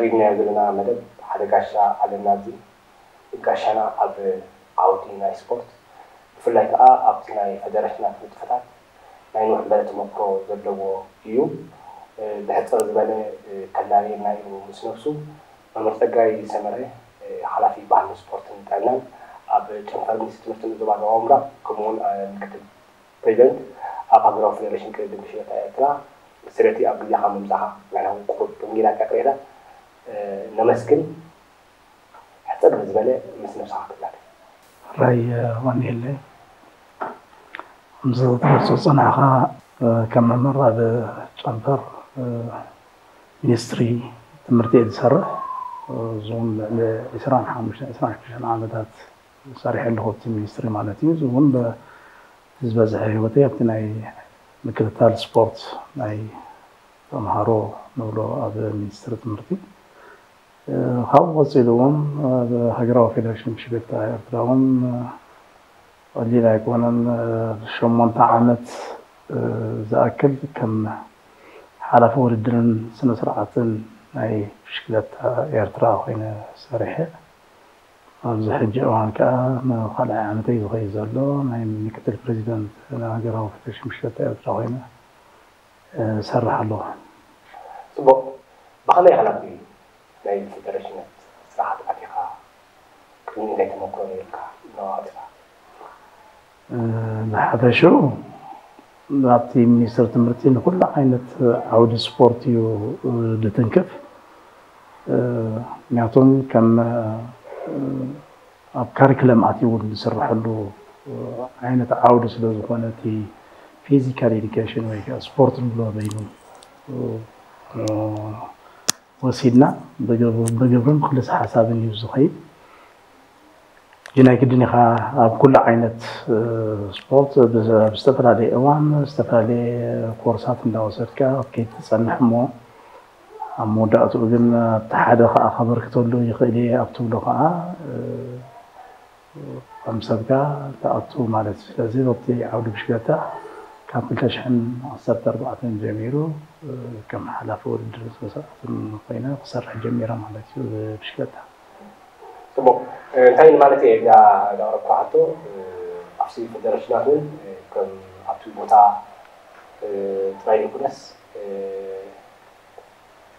ሪድናዮ ዘለና መደብ ሓደ ጋሻ ኣለና ኣብዚ። ጋሻና ኣብ ዓውዲ ናይ ስፖርት፣ ብፍላይ ከኣ ኣብቲ ናይ ፈደረሽናት ንጥፈታት ናይ ንውሕ ዝበለ ተመክሮ ዘለዎ እዩ። ብሕጽር ዝበለ ከላልየና እዩ ምስ ነብሱ። መምህር ጸጋይ ሰመረ፣ ሓላፊ ባህልን ስፖርትን ጥዕናን ኣብ ጨንፈር ሚኒስትሪ ትምህርቲ ንዞባ ደቡብ ምብራቕ፣ ከምኡውን ምክትል ፕሬዚደንት ኣብ ሃገራዊ ፌደሬሽን ቅድድም ብሽክለታ ኤርትራ። ስለቲ ኣብ ግዜኻ ምምጻኻ ንሕና እውን ቁሩብ ደንጊና እካ ቅሬታ ነመስግን። ሕጽር ዝበለ ምስ ነብስኻ ክትላለ። ሕራይ ዋኒኤለይ፣ ከምዚ ክትገልጾ ዝጸናሕካ፣ ከም መምህር ኣብ ጨንፈር ሚኒስትሪ ትምህርቲ እየ ዝሰርሕ። እዚ እውን ልዕሊ ዕስራን ሓሙሽተን ዕስራን ሽዱሽተን ዓመታት ሰሪሐ ኣለኹ ኣብቲ ሚኒስትሪ ማለት እዩ። እዚ እውን ዝበዝሐ ህይወተይ ኣብቲ ናይ ምክትታል ስፖርት ናይ ተምሃሮ ንብሎ ኣብ ሚኒስትሪ ትምህርቲ። ካብኡ ቀፂሉ እውን ኣብ ሃገራዊ ፌደሬሽን ብሽክሌታ ኤርትራ እውን ቀሊል ኣይኮነን። ሸሞንተ ዓመት ዝኣክል ከም ሓላፊ ውድድርን ስነ ስርዓትን ናይ ብሽክለታ ኤርትራ ኮይነ ሰሪሐ። ኣብዚ ሕጂ እዋን ከዓ ንካልኣይ ዓመተይ ዝኸይድ ዘሎ ናይ ምክትል ፕሬዚደንት ናይ ሃገራዊ ፌደሬሽን ብሽክለታ ኤርትራ ኮይነ እሰርሕ ኣለኹ። ጽቡቕ። ብኸመይ ሓላፊ ናይ ፌደሬሽናት ስራሓት ኣቲኻ? ቅድሚ እንታይ ተመክሮ ነይሩካ? ናብኡ ኣቲኻ? ብሓፈሽኡ ኣብቲ ሚኒስትሪ ትምህርቲ ንኩሉ ዓይነት ዓውዲ ስፖርት እዩ ዝትንክፍ። ምክንያቱም ከም ኣብ ካሪክለም ኣትዩ እውን ዝስርሐሉ ዓይነት ዓውዲ ስለ ዝኾነ እቲ ፊዚካል ኤዱኬሽን ወይ ከዓ ስፖርት ንብሎ በይኑ ወሲድና ብግብርን ክልሰ ሓሳብን እዩ ዝኸይድ። እዚ ናይ ግድን ኢኻ ኣብ ኩሉ ዓይነት ስፖርት ብዝተፈላለየ እዋን ዝተፈላለየ ኮርሳት እንዳወሰድካ ክትከይድ ትጸንሕ እሞ ኣብ መወዳእትኡ ግን ኣብቲ ሓደ ከዓ ከበርክተሉ ይኽእል እየ ኣብ ትብሎ ከዓ ከም ሰብካ ትኣቱ ማለት እዩ። ስለዚ ኣብቲ ዓውዲ ብሽክለታ ካብ ክልተ ሽሕን ዓሰርተ ኣርባዕተን ጀሚሩ ከም ሓላፊ ውድድር ስነ ስርዓትን ኮይነ ክሰርሕ ጀሚረ ማለት እዩ ብሽክለታ። ጽቡቕ። እንታይ ማለት እየ እዛ ዘቕረብካ ሕቶ? ኣብዚ ፌደረሽናት እውን ከም ኣብቲ ቦታ ጥራይ ዘይኮነስ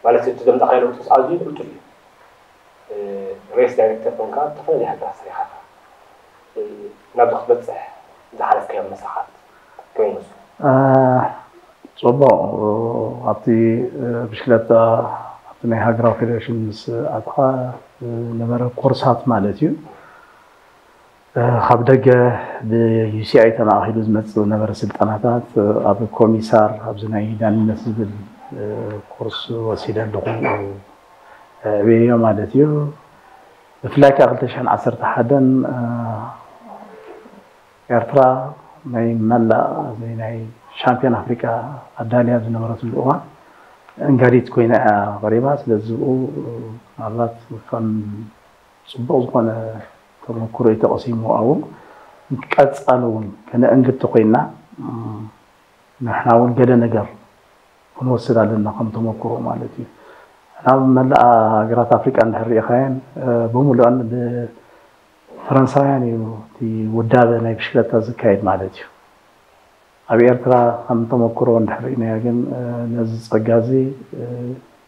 ማለት እቲ ዘምጻእካዮ ለውጢ ኣዝዩ ቅልጡፍ እዩ። ሬስ ዳይሬክተር ኮንካ ዝተፈላለዩ ሃገራት ሰሪሕካ ናብዚ ክትበጽሕ ዝሓለፍካዮም መስርሓት ከመይ ይመስሉ? ጽቡቕ። ኣብቲ ብሽክለታ ኣብቲ ናይ ሃገራዊ ፌደሬሽን ምስ ኣትኻ ዝነበረ ኮርሳት ማለት እዩ። ካብ ደገ ብ ዩ ሲ ኣይ ተማእኪሉ ዝመጽእ ዝነበረ ስልጠናታት ኣብ ኮሚሳር ኣብዚ ናይ ዳንነት ዝብል ኮርስ ወሲደ ኣለኹ። ዕብየዮ ማለት እዩ። ብፍላይ ከዓ ክልተ ሽሕን ዓሰርተ ሓደን ኤርትራ ናይ መላእ ናይ ሻምፒዮን ኣፍሪቃ ኣዳልያ ዝነበረትሉ እዋን እንጋዲት ኮይና እያ ቀሪባ። ስለዚ ብኡ ምናልባት ከም ፅቡቕ ዝኾነ ተመክሮ እዩ ተቐሲሙ። ኣብኡ ቀፃሊ እውን ከነእንግድ ተኮይንና ንሕና እውን ገለ ነገር ክንወስድ ኣለና ከም ተመክሮ ማለት እዩ። ናብ መላእ ሃገራት ኣፍሪቃ እንድሕር ሪኢኻየን ብምሉኣን ብፈረንሳውያን እዩ እቲ ውዳበ ናይ ብሽክለታ ዝካየድ ማለት እዩ። ኣብ ኤርትራ ከም ተመክሮ እንድሕር ርኢናዮ ግን ነዚ ፀጋ እዚ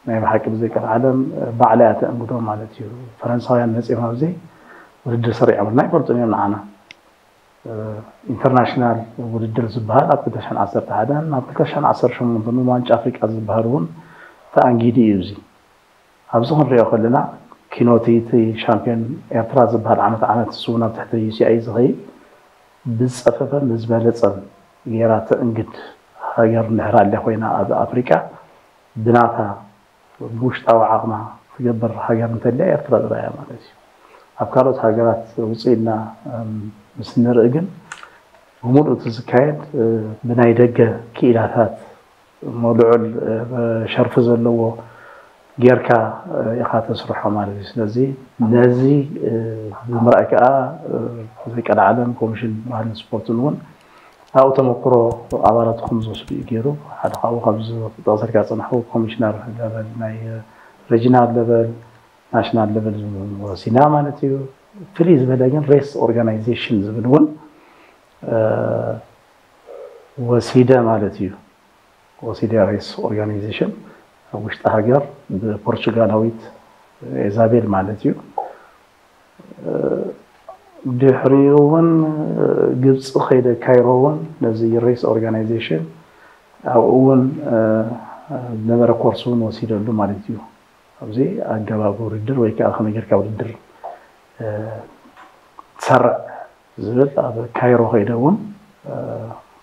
ናይ ብሓቂ ብዘይ ቀልዓለም ባዕላ እያ ተእንግዶ ማለት እዩ። ፈረንሳውያን መፂኦም ኣብዚ ውድድር ሰሪዖምልና ኣይፈልጡን እዮም ንዓና። ኢንተርናሽናል ውድድር ዝበሃል ኣብ ክልተ ሽሕን ዓሰርተ ሓደን ናብ ክልተ ሽሕን ዓሰርተ ሸሞንተን ዋንጫ ኣፍሪቃ ዝበሃል እውን ተኣንጊዱ እዩ። እዚ ኣብዚ ክንሪኦ ከለና ኪኖቲ እቲ ሻምፒዮን ኤርትራ ዝበሃል ዓመት ዓመት ንሱ እውን ኣብ ትሕቲ ዩ ሲ ኣይ ዝኸይድ ብዝፀፈፈን ብዝበለፀን ጌራ ተእንግድ ሃገር እንድሕር ኣልያ ኮይና ኣብ ኣፍሪቃ ብናታ ብውሽጣዊ ዓቕማ ትገብር ሃገር እንተልያ ኤርትራ ጥራይ እያ ማለት እዩ። ኣብ ካልኦት ሃገራት ውፅእ ኢልና ምስ ንርኢ ግን ብምሉእ እቲ ዝካየድ ብናይ ደገ ክኢላታት እሞ ልዑል ሸርፊ ዘለዎ ጌርካ ኢኻ ተስርሖ ማለት እዩ። ስለዚ ነዚ ብምርኣይ ከዓ ዘይቀልዓለም ኮሚሽን ባህልን ስፖርትን እውን ኣብኡ ተመክሮ ኣባላቱ ከም ዝወስዱ እዩ ገይሩ። ሓደ ካብኡ ካብዚ ጠቕሰልካ ዝፀናሕኩ ኮሚሽነር ናይ regional level፣ national level ወሲዳ ማለት እዩ። ፍልይ ዝበለ ግን race organization ዝብል እውን ወሲደ ማለት እዩ። ወሲደ race organization ኣብ ውሽጢ ሃገር ብፖርቹጋላዊት ኤዛቤል ማለት እዩ። ድሕሪኡ እውን ግብፂ ከይደ ካይሮ እውን ነዚ race organization ኣብኡ እውን ዝነበረ ኮርስ እውን ወሲደሉ ማለት እዩ። ኣብዚ ኣገባብ ውድድር ወይ ከዓ ከመይ ጌርካ ውድድር ትሰርዕ ዝብል ኣብ ካይሮ ከይደ እውን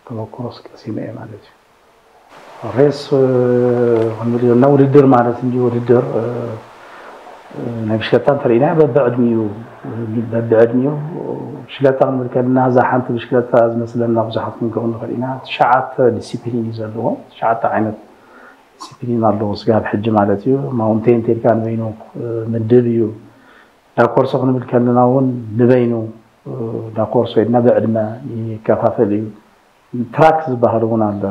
ተመክሮስ ቀሲመ እየ ማለት እዩ። race ክንብል እና ውድድር ማለት እንጂ ውድድር ናይ ብሽክለታ እንተሪኢና በብዕድሚኡ በብዕድሚኡ ብሽክለታ ክንብል ከለና እዛ ሓንቲ ብሽክለታ ዝመስለና ብዙሓት ክንከውን ንኽእል ኢና። ትሽዓተ ዲሲፕሊን እዩ ዘለዎ። ትሽዓተ ዓይነት ዲሲፕሊን ኣለዎ ስጋብ ሕጂ ማለት እዩ። ማውንቴን ቴልካ ንበይኑ ምድብ እዩ። ዳኮርሶ ክንብል ከለና እውን ንበይኑ ዳኮርሶ ኢልና ብዕድመ ይከፋፈል እዩ። ትራክ ዝበሃል እውን ኣሎ።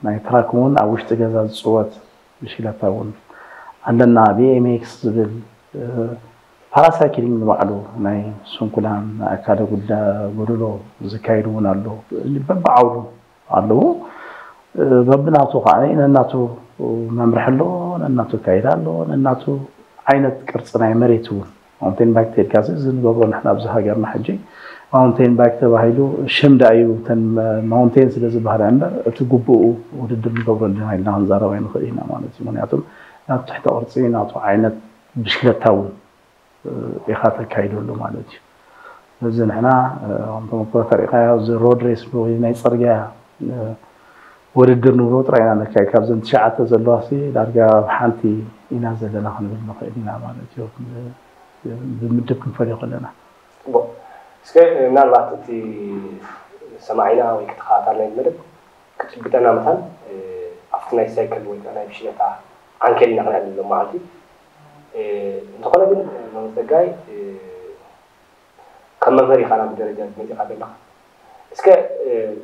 ናይ ትራክ እውን ኣብ ውሽጢ ገዛ ዝፅወት ብሽክለታ እውን ኣለና። ቢኤምኤክስ ዝብል ፓራሳይክሊንግ ንባዕሉ ናይ ስንኩላን ኣካለ ጉዳ ጎደሎ ዝካየድ እውን ኣሎ። በብዓውዱ ኣለዉ። በብናቱ ከዓ ነናቱ መምርሒ ኣለዎ፣ ነናቱ ካይዳ ኣለዎ፣ ነናቱ ዓይነት ቅርፂ ናይ መሬት እውን ማውንቴን ባይክ ተልካ እዚ ንገብሮ ንሕና ኣብዚ ሃገርና ሕጂ ማውንቴን ባይክ ተባሂሉ ሽም ደኣ እዩ እተን ማውንቴን ስለ ዝበሃላ እምበር እቲ ግቡኡ ውድድር ንገብረሉ ኢና ኢልና ክንዛረብ ኣይንኽእል ኢና ማለት እዩ። ምክንያቱም ናብ ትሕተ ቅርፂ ናቱ ዓይነት ብሽክለታ እውን ኢኻ ተካይደሉ ማለት እዩ። ስለዚ ንሕና ከም ተመክሮ ተሪእኻዮ እዚ ሮድ ሬስ ወይ ናይ ፅርግያ ውድድር ንብሎ ጥራይ ኢና ነካይድ። ካብዘን ትሽዓተ ዘለዋ ሲ ዳርጋ ኣብ ሓንቲ ኢና ዘለና ክንብል ንኽእል ኢና ማለት እዩ። ብምድብ ክንፈልዮ ከለና ፅቡቅ። እስከ ምናልባት እቲ ሰማዒና ወይ ክተኸታተልና መደብ ክጭብጠና መታን ኣብቲ ናይ ሳይክል ወይ ናይ ብሽነታ ዓንኬል ኢና ክንዕልል ሎም መዓልቲ። እንተኾነ ግን መምህር ፀጋይ ከም መምህር ኢኻ ናብ ደረጃ መፂኻ ዘለኻ። እስከ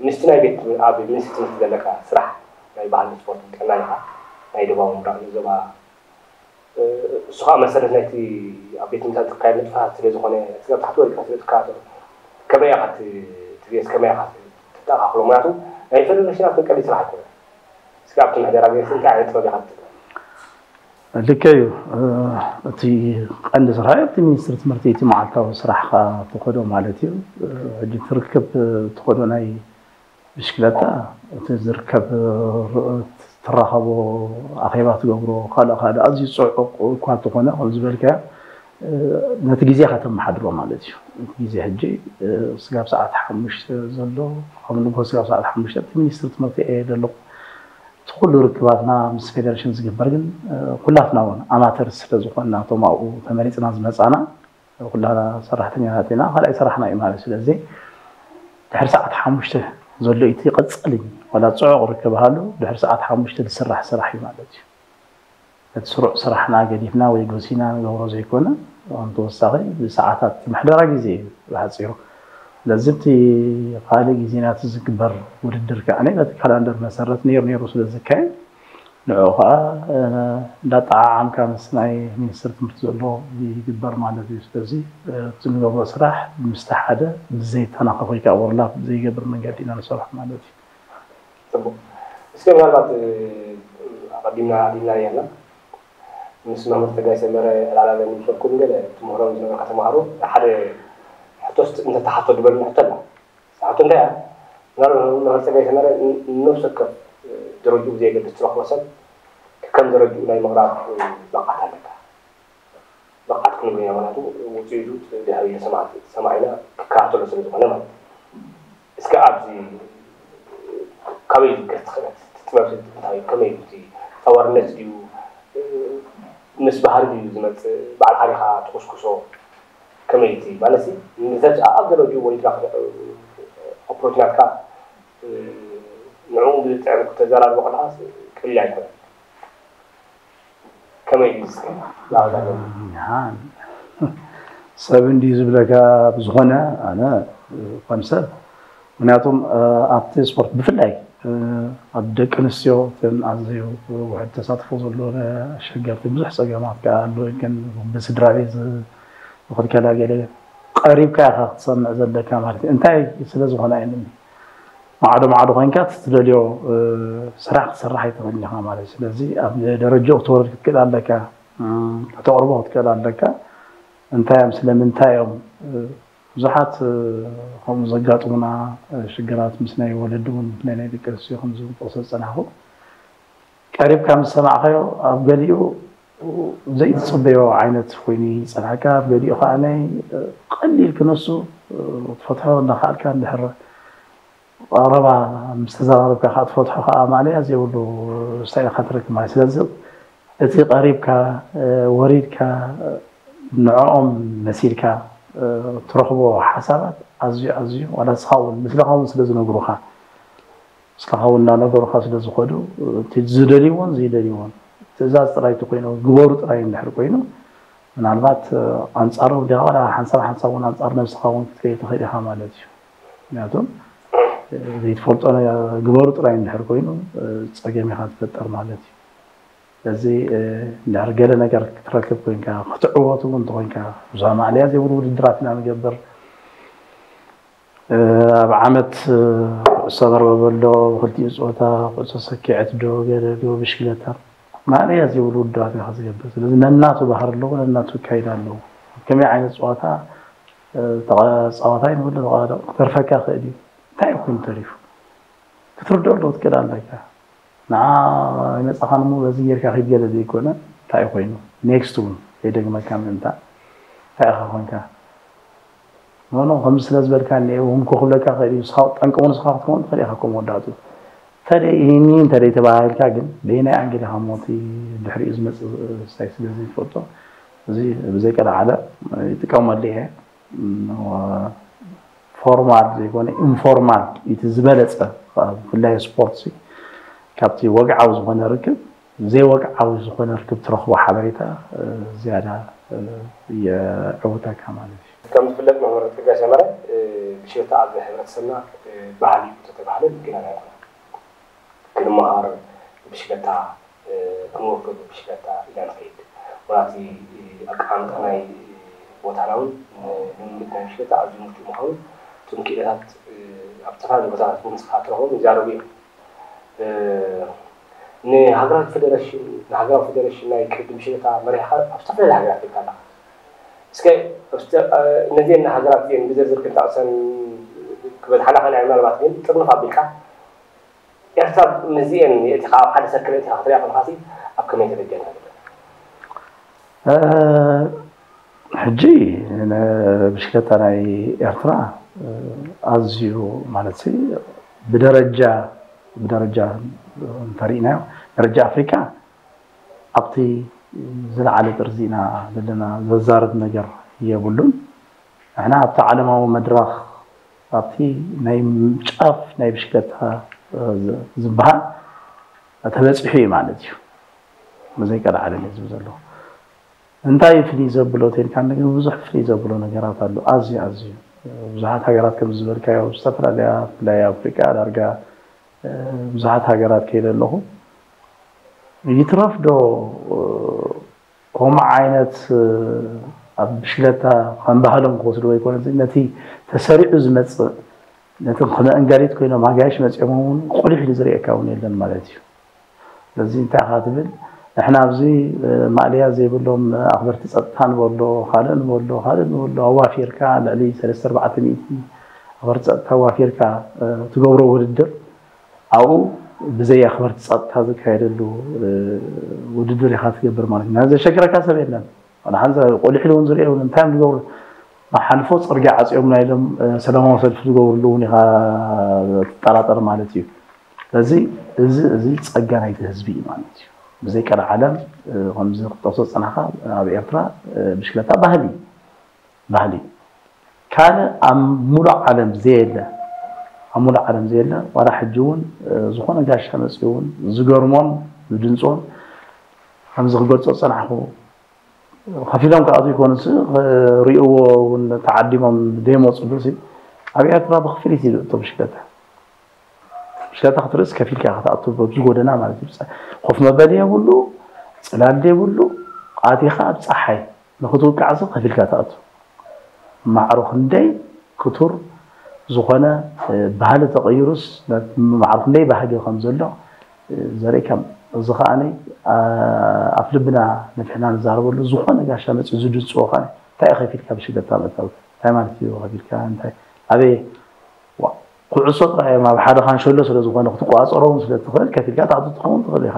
ምስቲ ናይ ቤት ኣብ ሚኒስትሪ ትምህርቲ ዘለካ ስራሕ ናይ ባህልን ስፖርትን ጥዕናን ኢኻ ናይ ደቡባዊ ምብራቕ ዞባ እሱ ከዓ መሰረት ናይቲ ኣብ ቤት ትምህርትታት ዝካየድ ንጥፈታት ስለ ዝኾነ ስጋብ ታሕቲ ወሪድካ ስለ ትከታተሎ ከመይ ኢኻ ትግየስ ከመይ ኢኻ ትተኣኻኽሎ? ምክንያቱ ናይ ፌደሬሽናት ግን ቀሊል ስራሕ ኣይኮነን። እስኪ ኣብቲ ምሕደራ ገይርሲ እንታይ ዓይነት ጥበብ ኢኻ ትጥቀም? ልከ እዩ። እቲ ቀንዲ ስራሕ ኣብቲ ሚኒስትሪ ትምህርቲ እቲ መዓልታዊ ስራሕካ ትኸዶ ማለት እዩ። ሕጂ ትርክብ ትኸዶ ናይ ብሽክለታ እቲ ዝርከብ ትራኸቦ ኣኼባ ትገብሮ ካልእ ካልእ ኣዝዩ ፅዑቕ እኳ እንተኾነ ከም ዝበልካዮ ነቲ ግዜ ከተመሓድሮ ማለት እዩ። እቲ ግዜ ሕጂ ስጋብ ሰዓት ሓሙሽተ ዘሎ ካብ ንጎ ስጋብ ሰዓት ሓሙሽተ ኣብቲ ሚኒስትሪ ትምህርቲ እየ ዘለኹ። እቲ ኩሉ ርክባትና ምስ ፌደሬሽን ዝግበር ግን ኩላትና እውን ኣማተር ስለ ዝኾንና እቶም ኣብኡ ተመሪፅና ዝመፃና ኩላና ሰራሕተኛታት ኢና፣ ካልኣይ ስራሕና እዩ ማለት እዩ። ስለዚ ድሕሪ ሰዓት ሓሙሽተ ዘሎ እቲ ይቐፅል እዩ። ዋላ ፅዑቕ ርክብ ሃሉ ድሕሪ ሰዓት ሓሙሽተ ዝስራሕ ስራሕ እዩ ማለት እዩ። ነቲ ስሩዕ ስራሕና ገዲፍና ወይ ጎሲና ንገብሮ ዘይኮነ፣ ተወሳኺ ብሰዓታት ምሕደራ ግዜ እዩ ብሓፂሩ። ስለዚ እቲ ካልእ ግዜ ናቲ ዝግበር ውድድር ከዓ ነቲ ካላንደር መሰረት ነይሩ ነይሩ ስለ ዝካየድ ንዕኡ ከዓ እንዳጠዓዓምካ ምስ ናይ ሚኒስትር ትምህርቲ ዘሎ ይግበር ማለት እዩ። ስለዚ እቲ ንገብሮ ስራሕ ምስቲ ሓደ ብዘይተናኸፍ ወይ ከዓ ወርላፍ ብዘይገብር መንገዲ ኢና ንሰርሖ ማለት እዩ። ፅቡቅ። እስከ ምናልባት ኣቐዲምና ኣሊና ያና ምስ መምህር ተጋይ ሰመረ ዕላላ ለሚፈልኩም ገለ ትምህሮም ዝነበርካ ተምሃሮ ሓደ ሕቶስ እንተተሓቶ ዝበሉና ሕቶ ኣላ። ሰዓቱ እንታይ እያ? ምናልባት መምህር ፀጋይ ሰመረ ንነብሲ ወከፍ ደረጅኡ ብዘየገድስ ትረኽቦ ሰብ ከም ደረጅኡ ናይ ምቕራብ ብቕዓት ኣለካ። ብቕዓት ክንብሎ ኢና ምክንያቱ ውፅኢቱ ድሕሪ ሰማዒና ክከታተሎ ስለ ዝኾነ ማለት እዩ። እስከ ኣብዚ ካበይ ዝገስ ትኽእለት ጥበብ እንታይ ከመይ እቲ ተዋርነት ድዩ ምስ ባህሪ ድዩ ዝመፅእ በዓል ሓሪኻ ትኹስኩሶ ከመይ እቲ ማለት ነዚ ኣብ ዘሎ ጅው ወሪድካ ኣፕሮች ናትካ ንዕኡ ብዝጥዕም ክተዘራርቦ ከለካ ቀሊል ኣይኮነን። ከመይ እዩ እስከ? ሰብ እንዲዩ ዝብለካ ብዝኾነ ኣነ ከም ሰብ ምክንያቱም ኣብቲ ስፖርት ብፍላይ ኣብ ደቂ ኣንስትዮ እተን ኣዝዩ ውሕድ ተሳትፎ ዘለዎ ኣሸገርቲ ብዙሕ ጸገማት ከኣ ኣሎ። ግን ብስድራ ቤት ዝ- ዝኽልከላ ገለ ቀሪብካ ኢኻ ክትሰምዕ ዘለካ ማለት እዩ። እንታይ ስለ ዝኾነ ኣይንን ማዕዶ ማዕዶ ኮይንካ እቲ ትደልዮ ስራሕ ክትሰርሕ ኣይትኽእልን ኢኻ ማለት እዩ። ስለዚ ኣብ ደረጃኡ ክትወርድ ክትክእል ኣለካ፣ ከተቕርቦ ክትክእል ኣለካ። እንታይ እዮም ስለምንታይ እዮም ብዙሓት ከምኡ ዘጋጥሙና ሽግራት ምስ ናይ ወለዲ እውን ናይ ናይ ደቂ ኣንስትዮ ከምዚ ጥቕሲ ዝፀናኹ ቀሪብካ ምስ ሰማዕካዮ ኣብ ገሊኡ ዘይትፅበዮ ዓይነት ኮይኑ ይፀናሕካ ኣብ ገሊኡ ከዓ ናይ ቀሊል ክነሱ ትፈትሖ እንዳካኣልካ እንድሕር ቀረባ ምስ ተዘራረብካ ከዓ ትፈትሖ ከዓ ማለያ ዘይብሉ ስታይል ኢካ ትረክብ ማለት ስለዚ እቲ ቀሪብካ ወሪድካ ንዕኦም መሲልካ ትረኽቦ ሓሳባት ኣዝዩ ኣዝዩ ዋላ ንስኻ እውን ምስልኻ እውን ስለ ዝነግሩኻ ምስልኻ እውን እናነገሩኻ ስለ ዝኸዱ እቲ ዝደልይዎን ዘይደልይዎን ትእዛዝ ጥራይ እቲ ኮይኑ ግበሩ ጥራይ እንድሕር ኮይኑ ምናልባት ኣንፃሩ ዲኻ ዋላ ሓንሳብ ሓንሳብ እውን ኣንፃር ነብስኻ እውን ክትከይድ ትኽእል ኢኻ ማለት እዩ ምክንያቱም ዘይትፈልጦ ግበሩ ጥራይ እንድሕር ኮይኑ ፀገም ኢኻ ትፈጠር ማለት እዩ ስለዚ እንድሕር ገለ ነገር ክትረክብ ኮይንካ ክትዕወት እውን እንተኮይንካ ብዙ ማእለያ ዘይብሉ ውድድራት ኢና ንገብር ኣብ ዓመት ኩዕሶ መርበብ ኣሎ ብክልቲኡ ፀወታ ኩዕሶ ሰኪዐት ዶ ገለ ዶ ብሽክለታ ማእለያ ዘይብሉ ውድድራት ኢኻ ዝገብር ስለዚ ነናቱ ባህር ኣለዎ ነናቱ ይካይድ ኣለዎ ከመይ ዓይነት ፀወታ ተፃዋታይ ንብሉ ተተርፈካ ክእል እዩ እንታይ ይኹን ተሪፉ ክትርድኦ ኣለዎ ትክእል ኣለካ ንዓ ይመፃኻን እሞ በዚ ጌርካ ኺድ ገለ ዘይኮነ እንታይ ኮይኑ ኔክስት እውን ከይደግመካ ምእንታ እንታይ ኢኻ ኮንካ ኖኖ ከምዚ ስለ ዝበልካ እኒኤ እውን ክኽብለካ ኽእል እዩ ንስኻ ጠንቂ እውን ንስኻ ክትከውን ትኽእል ኢኻ ከም ወዳቱ እንተደይ ይህኒ እንተደይ ተባሂልካ ግን በየናይ ኣንግል ኢኻ ሞቲ ድሕሪኡ ዝመፅእ ስታይ ስለ ዘይፈልጦ እዚ ብዘይቀልዓለ ይጥቀመሉ እየ ፎርማል ዘይኮነ ኢንፎርማል እቲ ዝበለፀ ብፍላይ ስፖርት ካብቲ ወግዓዊ ዝኾነ ርክብ ዘይወግዓዊ ዝኾነ ርክብ ትረኽቦ ሓበሬታ ዝያዳ የዕውተካ ማለት እዩ። ከም ዝፍለጥ መምህር ጸጋይ ሰመረ ብሽታ ኣብ ሕብረተሰብና ባህሊ እዩ ተተባህለ ግን ኣይኮነ ክንመሃር ብሽለታ ክንወፍር ብሽለታ ኢና ንኸይድ። ዋላ እቲ ኣቀማምጣ ናይ ቦታና እውን ልምምድ ናይ ብሽለታ ኣዝዩ ምቹእ ምዃኑ እቶም ክኢላታት ኣብ ዝተፈላለዩ ቦታታት እውን ስኻ ትረኽቦም ይዛረቡ እዮም። ንሃገራዊ ፌደሬሽን ንሃገራዊ ፌደሬሽን ናይ ቅድድም ብሽለታ መሪሕኻ ኣብ ዝተፈላለዩ ሃገራት ርካ ኣለኻ። እስከ ነዚአን ሃገራት እዚአን ብዝርዝር ክንጠቕሰን ክበዝሓና ኸና ምናልባት ግን ጥርንፍ ኣቢልካ ኤርትራ ምስዚኤን የእቲኻ ኣብ ሓደ ሰርክል የእቲኻ ክትሪኣ ከለኻሲ ኣብ ከመይ ደረጃ ኢና ዘለና? ሕጂ ብሽክለታ ናይ ኤርትራ ኣዝዩ ማለት ብደረጃ ብደረጃ እንተሪእናዮ ደረጃ ኣፍሪካ ኣብቲ ዝለዓለ ጥርዚ ኢና ዘለና ዘዛርብ ነገር የብሉን። ንሕና ኣብቲ ዓለማዊ መድረኽ ኣብቲ ናይ ጫፍ ናይ ብሽክለታ ዝበሃል ተበፂሑ እዩ ማለት እዩ። ብዘይ ቀልዓለም እዩ ዝብል ዘለኹ። እንታይ ፍልይ ዘብሎ ተልካ ነገር ብዙሕ ፍልይ ዘብሎ ነገራት ኣሎ። ኣዝዩ ኣዝዩ ብዙሓት ሃገራት ከም ዝበልካዮ ዝተፈላለያ ብፍላይ ኣፍሪቃ ዳርጋ ብዙሓት ሃገራት ከይደ ኣለኹ። ይትረፍ ዶ ከምኡ ዓይነት ኣብ ብሽለታ ከም ባህሎም ክወስድዎ ኣይኮነ ነቲ ተሰሪዑ ዝመፅእ ነቲ ከመ እንጋሊት ኮይኖም ኣጋይሽ መፂኦም እውን ቁሊሕ ኢሉ ዝርእየካ እውን የለን ማለት እዩ። ስለዚ እንታይ ኢኻ ትብል ንሕና ኣብዚ ማእለያ ዘይብሎም ኣኽበርቲ ፀጥታ ንበሎ ካልእ ንበሎ ካልእ ንበሎ ኣዋፊርካ ልዕሊ ሰለስተ ኣርባዕተ ሚእቲ ኣኽበርቲ ፀጥታ ኣዋፊርካ ትገብሮ ውድድር ኣብኡ ብዘይ ኣኽበርቲ ጸጥታ ዝካየደሉ ውድድር ኢኻ ትገብር ማለት እዩ። ዘሸግረካ ሰብ የለን። ዋላ ሓንቲ ቆሊሕ እውን ዝርኤ እውን እንታይ እዮም ዝገብሩ? መሓልፎ ጽርግያ ዓጽዮም ናይ ኢሎም ሰላማዊ ሰልፊ ዝገብርሉ እውን ኢኻ ትጠራጠር ማለት እዩ። ስለዚ እዚ እዚ ጸጋ ናይቲ ህዝቢ እዩ ማለት እዩ። ብዘይ ቀልዓለም ከምዚ ክትጠቕሶ ዝጸናሕካ ኣብ ኤርትራ ብሽክለታ ባህሊ ባህሊ ካልእ ኣብ ሙሉእ ዓለም ዘየለ ኣብ ሙሉእ ዓለም ዘየለ ዋላ ሕጂ እውን ዝኾነ ጋሻ መፅኡ እውን ዝገርሞን ዝድንፅዎን ከምዚ ክገልፆ ዝፀናሕኩ ከፊሎም ክኣትዉ ይኮኑስ ክሪእዎ እውን ተዓዲሞም ዘይመፅሉ ኣብ ኤርትራ ብክፍሊት እዩ ዝእቶ ብሽክለታ ብሽክለታ ክትርእስ ከፊልካ ክትኣቱ በብዚ ጎደና ማለት እዩ። ኮፍ መበሊ የብሉ፣ ጽላል የብሉ፣ ኣቲኻ ኣብ ጸሓይ ንኽትውቃዕ ሰብ ከፊልካ ትኣቱ። ማዕሮ ክንደይ ክቱር ዝኾነ ባህሊ ተቐይሩስ፣ ማዕሮ ክንደይ ባህጊ ከም ዘሎ ዘርእካ። እዚ ከኣ ኣፍ ልብና ነፊሕና ንዛረበሉ፣ ዝኾነ ጋሻ መፂኡ ዝድንፅዎ ከኣ እንታይ እዩ ከፊልካ ብሽግለታ ምእታው? እንታይ ማለት እዩ ከፊልካ? እንታይ ኣበይ? ኩዕሶ ጥራይ እዮም ኣብ ሓደ ካንሸሎ ስለ ዝኾነ ክትቆፃፀሮም ስለ ትኽእል ከፊልካ ትኣቱ ትኸውን ትኽእል ኢኻ።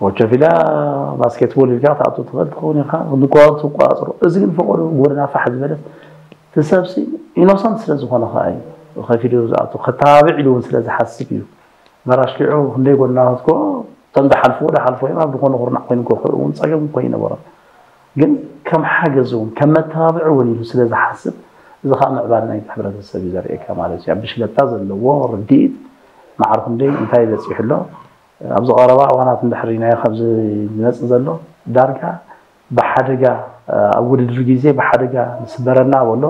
ወቸፊላ ባስኬትቦል ኢልካ ክትኣቱ ትኽእል ትኸውን ኢኻ። ንኳ ትቆፃፀሮ። እዚ ግን ፈቐዶ ጎደና ፋሕ ዝበለት ትሰብሲ ኢኖሰንት ስለ ዝኾነ ከኣ እዩ ከፊሉ ዝኣቱ። ከተባብዕ ኢሉ እውን ስለ ዝሓስብ እዩ። መራሽኪዑ ክንደይ ጎደናታት እኮ እቶም ዝሓልፍዎ ዝሓልፍዎ እዮም። ኣብ ዝኾነ ኩርናዕ ኮይኑ ክኽእሉ እውን ጸገም እኮ ኣይነበሮም። ግን ከም ሓገዝ እውን ከም መተባብዒ እውን ኢሉ ስለ ዝሓስብ፣ እዚ ከዓ ምዕባለ ናይቲ ሕብረተሰብ እዩ ዘርእየካ ማለት እዩ። ኣብ ብሽክለታ ዘለዎ ርድኢት ማዕረ ክንደይ እንታይ በፂሑ ኣሎ። ኣብዚ ቀረባ እዋናት እንድሕር ኢናዮ ካብዚ ዝመፅእ ዘሎ ዳርጋ ብሓደጋ ኣብ ውድድር ግዜ ብሓደጋ ንስበረና በሎ።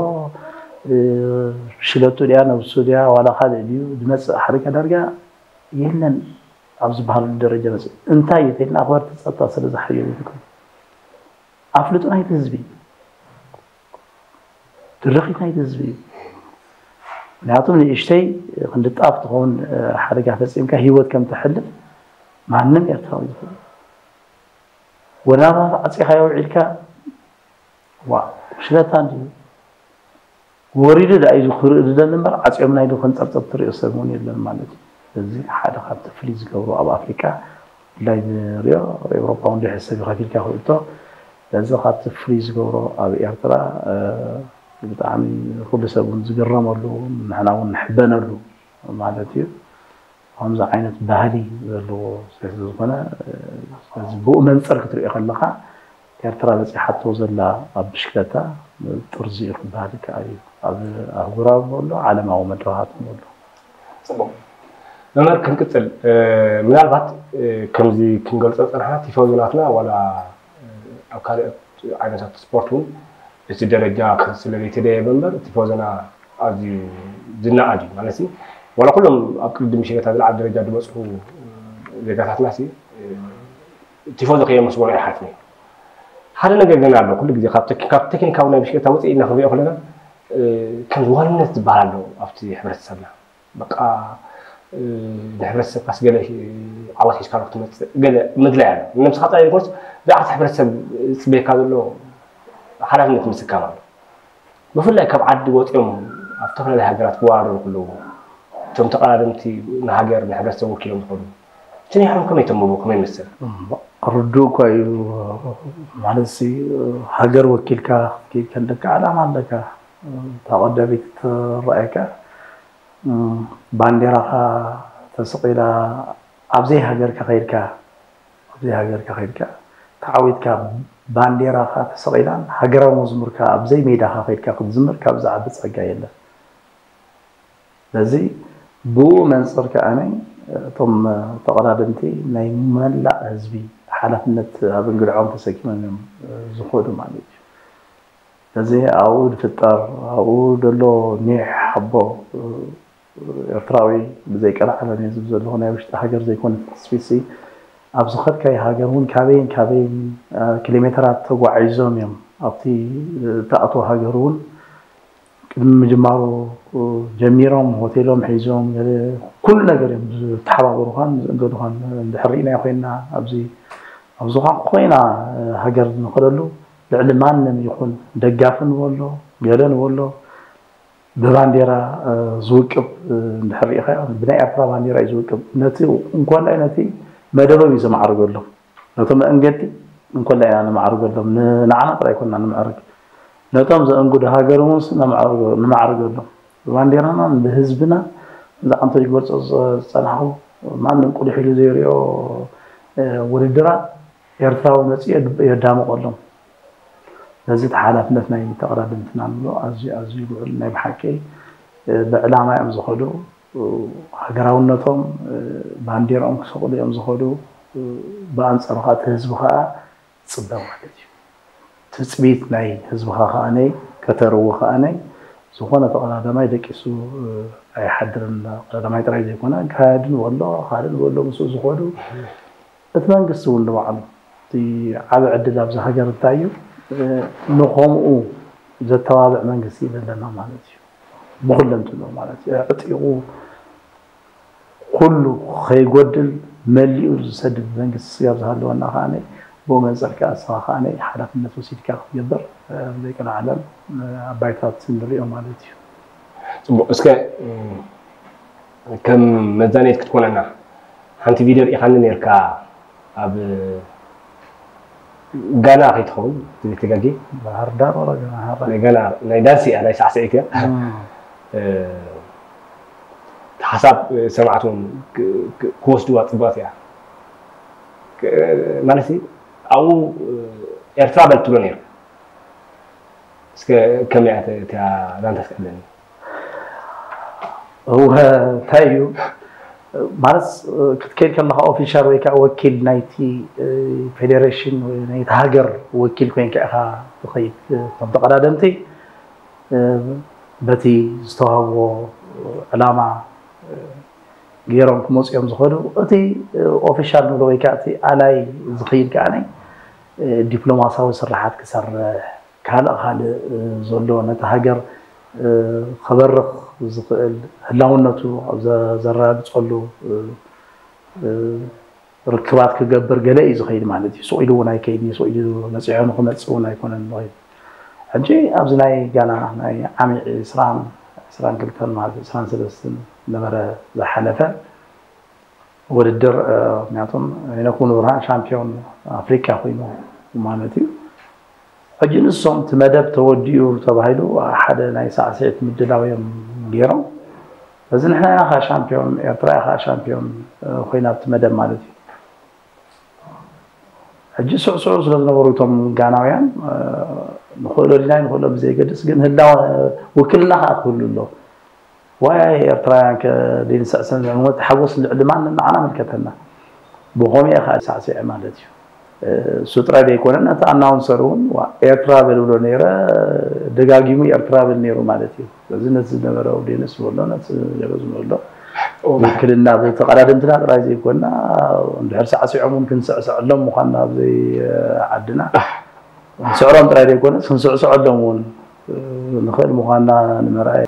ሽለጡ ድያ ነብሱ ድያ ዋላ ካልእ ድዩ ዝመፅእ ሓደጋ ዳርጋ የለን ኣብ ዝበሃል ደረጃ መፅእ። እንታይ እዩ ተልና ኣኽበርቲ ፀጥታ ስለ ዝሓየሉ ይኸውን። ኣፍልጡ ናይቲ ህዝቢ፣ ድርኺት ናይቲ ህዝቢ እዩ። ምክንያቱም ንእሽተይ ክንዲ ጣፍ ትኸውን ሓደጋ ፈፂምካ ህይወት ከም ተሕልፍ ማንም ኤርትራዊ ዝኽእል። ወናባ ዓፂኻዮ ውዒልካ ዋ ሽለታ እንድዩ ወሪዱ ደኣ እዩ ክርኢ ዝደሊ እምበር ዓፅዮምና ኢሉ ከንፀብፀብ ትሪኦ ሰብ እውን የለን ማለት እዩ። እዚ ሓደ ካብቲ ፍልይ ዝገብሮ ኣብ ኣፍሪቃ ብፍላይ ንሪኦ ኣብ ኤውሮጳ እውን ድሕሪ ሰብ ከፊልካ ክእቶ በዚ ካብቲ ፍልይ ዝገብሮ ኣብ ኤርትራ ብጣዕሚ ኩሉ ሰብ እውን ዝግረመሉ ንሕና እውን ንሕበነሉ ማለት እዩ። ከምዚ ዓይነት ባህሊ ዘለዎ ስለዝኾነ ስለዚ ብኡ መንፅር ክትሪኦ ከለኻ ኤርትራ በፂሓቶ ዘላ ኣብ ብሽክለታ ጥርዚ እዩ ክበሃል ይከኣል እዩ። ኣብ ኣህጉራዊ ኣሎ ዓለማዊ መድረኻት ኣሎ። ፅቡቅ መምህር ክንቅፅል ምናልባት ከምዚ ክንገልፆ ፀናሕና ቲፎዞ ናትና ዋላ ኣብ ካልኦት ዓይነታት ስፖርት እውን እቲ ደረጃ ክስለ ዘይተደየበ እምበር ቲፎዞና ኣዝዩ ዝነኣድ እዩ ማለት እዩ። ዋላ ኩሎም ኣብ ቅድድም ብሽክለታ ዝለዓለ ደረጃ ዝበፅሑ ዜጋታትና ሲ ቲፎዞ ከየመስገኑ ኣይሓልፍን እዮም። ሓደ ነገር ግን ኣሎ ኩሉ ግዜ ካብ ተክ- ካብ ቴክኒካዊ ናይ ብሽክለታ ውፅእ ኢልና ክንሪኦ ከለና ከም ዋንነት ዝበሃል ኣሎ ኣብቲ ሕብረተሰብና በቃ ንሕብረተሰብካስ ገለ ዓወት ሒዝካሉ ክትመፅእ ገለ ምድላይ ኣሎ። ንነብስኻ ጥራይ ዘይኮነስ ብዛዕባ እቲ ሕብረተሰብ ዝፅበየካ ዘሎ ሓላፍነት ምስካም ኣሎ። ብፍላይ ካብ ዓዲ ወፂኦም ኣብ ዝተፈላለዩ ሃገራት ክወዳደሩ ከለዉ እቶም ተቐዳደምቲ ንሃገር ንሕብረተሰብ ወኪሎም ዝኸዱ እቲ ናይሖም ከመይ ተንብቦ ከመይ ይመስል? ርዱእ እኳ እዩ ማለት ሲ ሃገር ወኪልካ ክትከይድ ከለካ ዕላማ ኣለካ። እታ ቀዳሚት ትረኣየካ ባንዴራኻ ተሰቒላ ኣብዘይ ሃገርካ ከይድካ ኣብዘይ ሃገርካ ከይድካ ተዓዊትካ ባንዴራኻ ተሰቒላን ሃገራዊ መዝሙርካ ኣብዘይ ሜዳኻ ከይድካ ክትዝምር ካብ ዝዓቢ ጸጋ የለን። ስለዚ ብኡ መንፅር ከኣ እቶም ተቐዳደምቲ ናይ መላእ ህዝቢ ሓላፍነት ኣብ እንግድዖም ተሰኪሞም እዮም ዝኸዱ ማለት እዩ። ስለዚ ኣብኡ ዝፍጠር ኣብኡ ዘሎ ኒሕ ሓቦ ኤርትራዊ ብዘይ ቀልዓለም እየ ዝብል ዘለኹ ናይ ውሽጢ ሃገር ዘይኮነ ተስፊሲ ኣብ ዝኸድካዮ ሃገር እውን ካበይን ካበይን ኪሎሜትራት ተጓዒዞም እዮም ኣብቲ እትኣትዎ ሃገር እውን ቅድሚ ምጅማሩ ጀሚሮም ሆቴሎም ሒዞም ኩሉ ነገር እዮም ዝተሓባበሩኻን ዝእገዱኻን እንድሕር ርኢናዮ ኮይንና ኣብዚ ኣብዚ ኳ ኮይና ሃገር ንኸደሉ ልዕሊ ማንም ይኹን ደጋፊ ንበሎ ገለ ንበሎ ብባንዴራ ዝውቅብ እንድሕር ርኢኻዮ ብናይ ኤርትራ ባንዴራ እዩ ዝውቅብ ነቲ እንኮላይ ነቲ መደቦም እዩ ዘማዕርገሎም ነቶም መእንገድቲ እንኮላይ ኢና ነማዕርገሎም ንዓና ጥራይ ኣይኮንና ንምዕርግ ነቶም ዘእንግዱ ሃገር እውን ንማዕርገሎም ብባንዴራናን ብህዝብና እዛ ዓንቶ ይገልጾ ዝጸናሕኩ ማንም ቁሊሕ ኢሉ ዘይሪኦ ውድድራት ኤርትራዊ መጺኡ የዳምቐሎም ነዚ ተሓላፍነት ናይ ተቐዳደምትና ንብሎ ኣዝዩ ኣዝዩ ልዑል ናይ ብሓቂ ብዕላማ እዮም ዝኸዱ ሃገራውነቶም ባንዴርኦም ክሰቕሉ እዮም ዝኸዱ ብኣንጻሩ ከዓ እቲ ህዝቢ ከዓ ይፅበ ማለት እዩ ትፅቢት ናይ ህዝብኻ ከዓነይ ከተርዊ ከዓነይ ዝኾነ ተቐዳዳማይ ደቂሱ ኣይሓድርን። ቀዳማይ ጥራይ ዘይኮነ ኣካያዲ ንበሎ ካልእ ንበሎ ምስኡ ዝኸዱ እቲ መንግስቲ እውን ንባዕሉ እቲ ዓቢ ዕድል ኣብዚ ሃገር እንታይ እዩ ንኸምኡ ዘተባብዕ መንግስቲ እዩ ዘለና ማለት እዩ። ብኩለንትኑ ማለት እዩ። ዕጢቑ ኩሉ ከይጎድል መሊኡ ዝሰድድ መንግስቲ ስጋብ ዝሃለወና ከዓኒ ብኡ መንፅር ከዓ እስኻ ከዓኒ ሓላፍነት ወሲድካ ክትገብር ዘይቀልዓለም ኣባይታት ንሪኦ ማለት እዩ። ፅቡቅ። እስከ ከም መዛነይት ክትኮነና ሓንቲ ቪድዮ ርኢኻኒ ነርካ ኣብ ጋና ከይትኸውን ትግጊ ባህር ዳር ወላ ጋና ሃራ ናይ ጋና ናይ ዳንስ እያ ናይ ሳዕስዒት እያ። ሓሳብ ሰማዕት እውን ክወስድዋ ፅቡቃት እያ ማለት ኣብኡ ኤርትራ በል ትብሎ ነይሩ። እስከ ከመይ እያ እቲያ ዛንታ ትክእለኒ? እወ እንታይ እዩ ማለት ክትከይድ ከለካ ኦፊሻል ወይ ከዓ ወኪል ናይቲ ፌዴሬሽን ወይ ናይቲ ሃገር ወኪል ኮይንካ ኢኻ ትኸይድ። እቶም ተቐዳደምቲ በቲ ዝተዋህብዎ ዕላማ ገይሮም ክመፁ እዮም ዝኸዱ። እቲ ኦፊሻል ንብሎ ወይ ከዓ እቲ ኣላይ ዝኸይድ ከዓ ዲፕሎማሲያዊ ስራሓት ክሰርሕ ካልእ ካልእ ዘሎ ነቲ ሃገር ከበርኽ ዝኽእል ህላውነቱ ዘረጋግፀሉ ርክባት ክገብር ገለ እዩ ዝኸይድ ማለት እዩ። ስቕ ኢሉ እውን ኣይከይድን እዩ። ስቕ ኢሉ መፂዑ ንክመፅእ እውን ኣይኮነን ዝኸይድ። ሕጂ ኣብዚ ናይ ጋና ናይ ዓሚ ዕስራን ዕስራን ክልተን ማለት ዕስራን ሰለስተን ነበረ ዝሓለፈ ውድድር ምክንያቱም ሄኖክ ሙሉብርሃን ሻምፒዮን ኣፍሪካ ኮይኑ ማለት እዩ። ሕጂ ንሶም እቲ መደብ ተወዲኡ ተባሂሉ ሓደ ናይ ሳዕስዒት ምድላው እዮም ገይሮም። እዚ ንሕና ኢና ከዓ ሻምፒዮን ኤርትራ እያ ከዓ ሻምፒዮን ኮይና ኣብቲ መደብ ማለት እዩ። ሕጂ ስዕስዑ ስለ ዝነበሩ እቶም ጋናውያን ንኽእሎ ዲና ንኽእሎ ብዘይገድስ ግን ህላወ ውክልና ከዓ ክህሉ ኣሎ። ዋይ ኤርትራውያን ከ ደይንስዕሰን ዝዕምወት ሓጎስ ልዕሊ ማንም ንዓና ምልከተና ብኸምኡ እየ ከዓ ሳዕሲዐ ማለት እዩ። እሱ ጥራይ ዘይኮነ ነቲ ኣናውንሰር እውን ኤርትራ በል ብሎ ነይረ ደጋጊሙ ኤርትራ በል ነይሩ ማለት እዩ። ስለዚ ነቲ ዝነበረ ኦዲየንስ ዝበሎ ነቲ ገለ ዝበሎ ውክልና ብተቐዳደምትና ጥራይ ዘይኮና እንድሕር ሳዕሲዖም እውን ክንስዕስዐሎም ምዃንና ኣብዘይ ዓድና ንስዕሮም ጥራይ ዘይኮነ ክንስዕስዐሎም እውን ንኽእል ምዃንና ንምርኣይ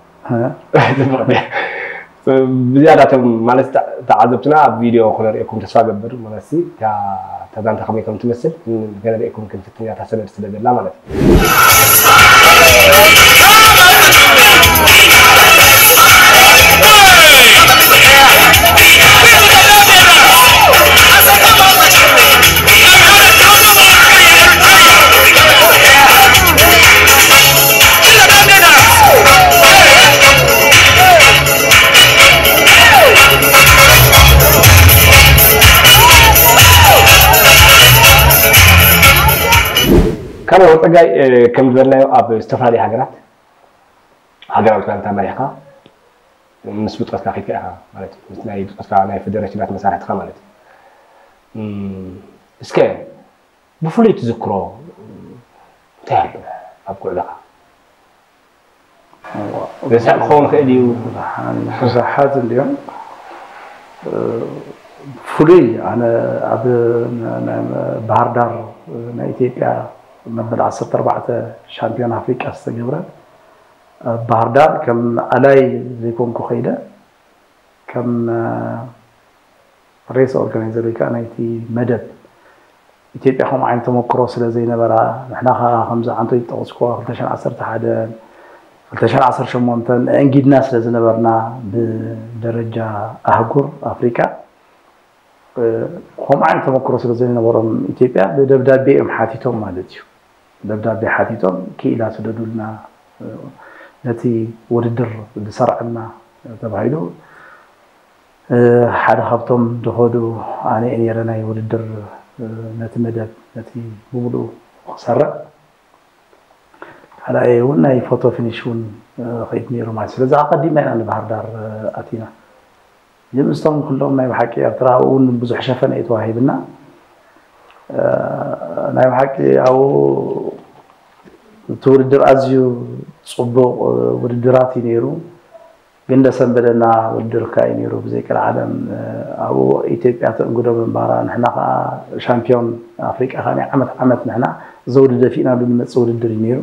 ብዝያዳ ቶም ማለት ተዓዘብትና ኣብ ቪድዮ ክነርእየኩም ተስፋ ገብር ማለት ተዛንታ ከመይ ከም ትመስል ከነርእየኩም ክንፍትን እያ ታሰነድ ስለ ዘላ ማለት ካልኦ ፀጋይ ከም ዝበልናዮ ኣብ ዝተፈላለዩ ሃገራት ሃገራዊ ፀወታ መሪሕካ ምስ ብፆትካ ከይድካ ኢኻ ማለት እዩ ምስ ናይ ብፆትካ ናይ ፌደሬሽናት መሳርሕትኻ ማለት እዩ እስከ ብፍሉይ ትዝክሮ እንታይ ኣሎ ኣብ ጉዕዞኻ ረሳዕ ክኸውን ይኽእል እዩ ብዙሓት እንዲዮም ፍሉይ ኣነ ኣብ ባህር ዳር ናይ ኢትዮጵያ መበል ዓሰርተ ኣርባዕተ ሻምፒዮን ኣፍሪቃ ዝተገብረ ኣብ ባህር ዳር ከም ኣላይ ዘይኮንኩ ከይደ ከም ሬስ ኦርጋናይዘር ወይ ከዓ ናይቲ መደብ ኢትዮጵያ ከምኡ ዓይነት ተመክሮ ስለ ዘይነበራ ንሕና ከዓ ከምዚ ዓንቶይ ዝጠቐስኩ ክልተ ሽሕን ዓሰርተ ሓደን ክልተ ሽሕን ዓሰርተ ሸሞንተን ኣእንጊድና ስለ ዝነበርና ብደረጃ ኣህጉር ኣፍሪካ ከምኡ ዓይነት ተመክሮ ስለ ዘይነበሮም ኢትዮጵያ ብደብዳቤ እዮም ሓቲቶም ማለት እዩ። ደብዳቤ ሓቲቶም ክኢላ ስደዱልና ነቲ ውድድር ዝሰርዐልና ተባሂሉ ሓደ ካብቶም ዝኸዱ ኣነ እየ ነይረ ናይ ውድድር ነቲ መደብ ነቲ ብምሉኡ ክሰርዕ ካልኣየ እውን ናይ ፎቶ ፊኒሽ እውን ከይድ ነይሩ ማለት ስለዚ ኣቐዲምና ኢና ንባህር ዳር ኣቲና ግን ምስቶም ኩሎም ናይ ብሓቂ ኤርትራ እውን ብዙሕ ሸፈነ እዩ ተዋሂብና ናይ ብሓቂ ኣብኡ እቲ ውድድር ኣዝዩ ፅቡቕ ውድድራት እዩ ነይሩ ግን ደሰንበደና ውድድር ክካየድ ነይሩ ብዘይ ቀልዓለም። ኣብኡ ኢትዮጵያ ተእንግዶ ምንባራ፣ ንሕና ከዓ ሻምፒዮን ኣፍሪቃ ከዓ ናይ ዓመት ዓመት ንሕና ዘውዲ ደፊእናሉ ንመፅእ ውድድር እዩ ነይሩ።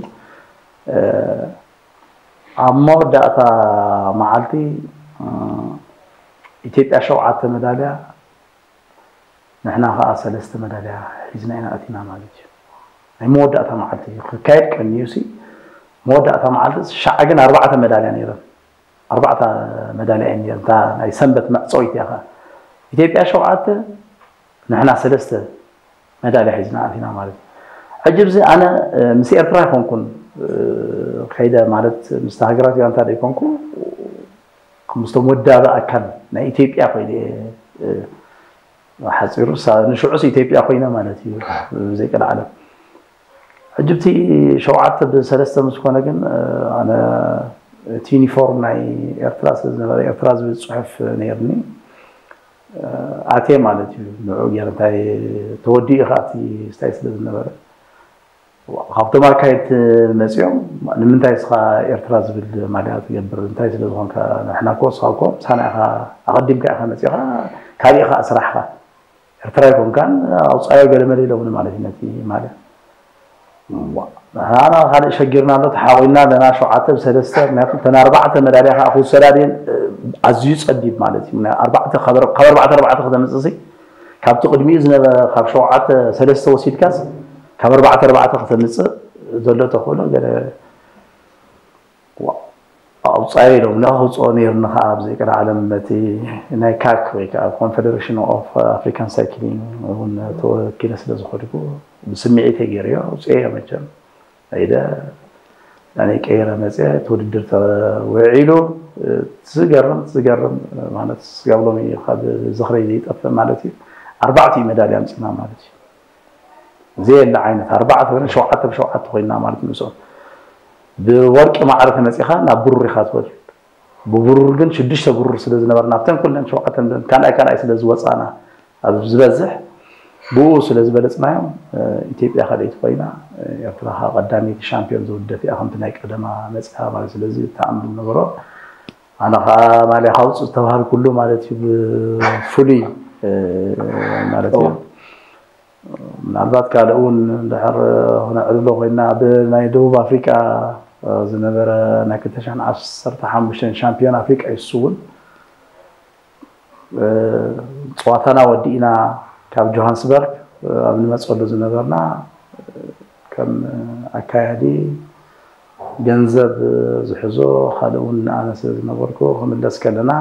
ኣብ መወዳእታ መዓልቲ ኢትዮጵያ ሸውዓተ መዳልያ፣ ንሕና ከዓ ሰለስተ መዳልያ ሒዝና ኢና ኣቲና ማለት እዩ። ናይ መወዳእታ መዓልቲ ክካየድ ቀንዩሲ፣ መወዳእታ መዓልቲ ሻዓ ግን ኣርባዕተ መዳልያ ነይረን። ኣርባዕተ መዳልያ እየን ነይረን። እታ ናይ ሰንበት መዕፀዊት እያ ከዓ። ኢትዮጵያ ሸውዓተ፣ ንሕና ሰለስተ መዳልያ ሒዝና ኣቲና ማለት እዩ። ሕጂ ብዚ ኣነ ምስ ኤርትራ ኣይኮንኩን ከይደ ማለት፣ ምስ ሃገራት ጋንታ ዘይኮንኩ ምስቶም ወዳቢ ኣካል ናይ ኢትዮጵያ ኮይነ እየ ሓፂሩ። ንሽዑስ ኢትዮጵያ ኮይነ ማለት እዩ ብዘይ ቀልዓለም። ሕጂ እቲ ሸውዓተ ብሰለስተ ምስ ኮነ ግን ኣነ እቲ ዩኒፎርም ናይ ኤርትራ ስለ ዝነበረ፣ ኤርትራ ዝብል ፅሑፍ ነይርኒ፣ ኣትየ ማለት እዩ። ንዑ ገይረ እንታይ ተወዲኡ ከዓ እቲ ስታይ ስለ ዝነበረ፣ ካብቶም ኣካየድቲ መፂኦም፣ ንምንታይ እስኻ ኤርትራ ዝብል ማልያ ትገብር? እንታይ ስለ ዝኾንካ? ንሕና እኮ፣ እስኻ እኮ ምሳና ኢኻ፣ ኣቐዲምካ ኢኻ መፂኻ፣ ካሊእ ኢኻ ስራሕኻ። ኤርትራ ኣይኮንካን፣ ኣውፃዮ ገለመለ ኢሎምኒ ማለት እዩ ነቲ ማልያ። ንሕና ካልእ ሸጊርና ኣሎ፣ ተሓቑና ኣለና፣ ሸውዓተ ብሰለስተ፣ ምክንያቱ እተን ኣርባዕተ መዳልያ ከዓ ክውሰዳ ድየን፣ ኣዝዩ ፀቢብ ማለት እዩ። ኣርባዕተ፣ ካብ ኣርባዕተ ኣርባዕተ ከተምፅእ ሲ፣ ካብቲ ቅድሚኡ ዝነበረ፣ ካብ ሸውዓተ ሰለስተ ወሲድካስ፣ ካብ ኣርባዕተ ኣርባዕተ ከተምፅእ ዘሎ ተኽእሎ ገለ ኣውፃዮ ኢሎም፣ ንዓ ክውፅኦ ነይሩኒ ከዓ ብዘይ ቀልዓለም በቲ ናይ ካክ ወይ ከዓ ኮንፌደሬሽን ኦፍ ኣፍሪካን ሳይክሊንግ እውን ተወኪለ ስለ ዝኸድኩ ብስምዒተይ ገይረዮ ኣውፅኤዮ። መቸም ኢደ ናነይ ቀይረ መፅየ፣ እቲ ውድድር ተውዒሉ። ዝገርም ዝገርም ማለት ስጋብ ሎሚ ካብ ዝኽረይ ዘይጠፍእ ማለት እዩ። ኣርባዕቲኡ መዳልያ ኣምፂና ማለት እዩ። ዘየለ ዓይነት ኣርባዕተ ወይ ሸውዓተ ብሸውዓተ ኮይና ማለት ምስኦም ብወርቂ ማዕረ ተመፂኻ ናብ ብሩር ኢኻ ትወርድ። ብብሩር ግን ሽዱሽተ ብሩር ስለ ዝነበርና ኣብተን ኩለን ሸውዓተን ካልኣይ ካልኣይ ስለ ዝወፃና ኣብ ዝበዝሕ ብኡ ስለ ዝበለፅናዮም ኢትዮጵያ ካልኣይቲ ኮይና ኤርትራ ከዓ ቀዳመይቲ ሻምፒዮን ዝውደፍ እያ ከምቲ ናይ ቀደማ መፅኣ ማለት። ስለዚ ተኣምር ነበሮ። ኣነ ከዓ ማልያ ካውፅእ ዝተባሃልኩሉ ማለት እዩ ብፍሉይ ማለት እዩ። ምናልባት ካልእ እውን ድሕር ክነዕልሎ ኮይና፣ ኣብ ናይ ደቡብ ኣፍሪቃ ዝነበረ ናይ ክልተ ሽሕን ዓሰርተ ሓሙሽተን ሻምፒዮን ኣፍሪቃ እዩ። እሱ እውን ፀዋታና ወዲእና ካብ ጆሃንስበርግ ኣብ ንመፀሉ ዝነበርና ከም ኣካያዲ ገንዘብ ዝሕዞ ካልእ እውን ኣነ ስለ ዝነበርኩ ክምለስ ከለና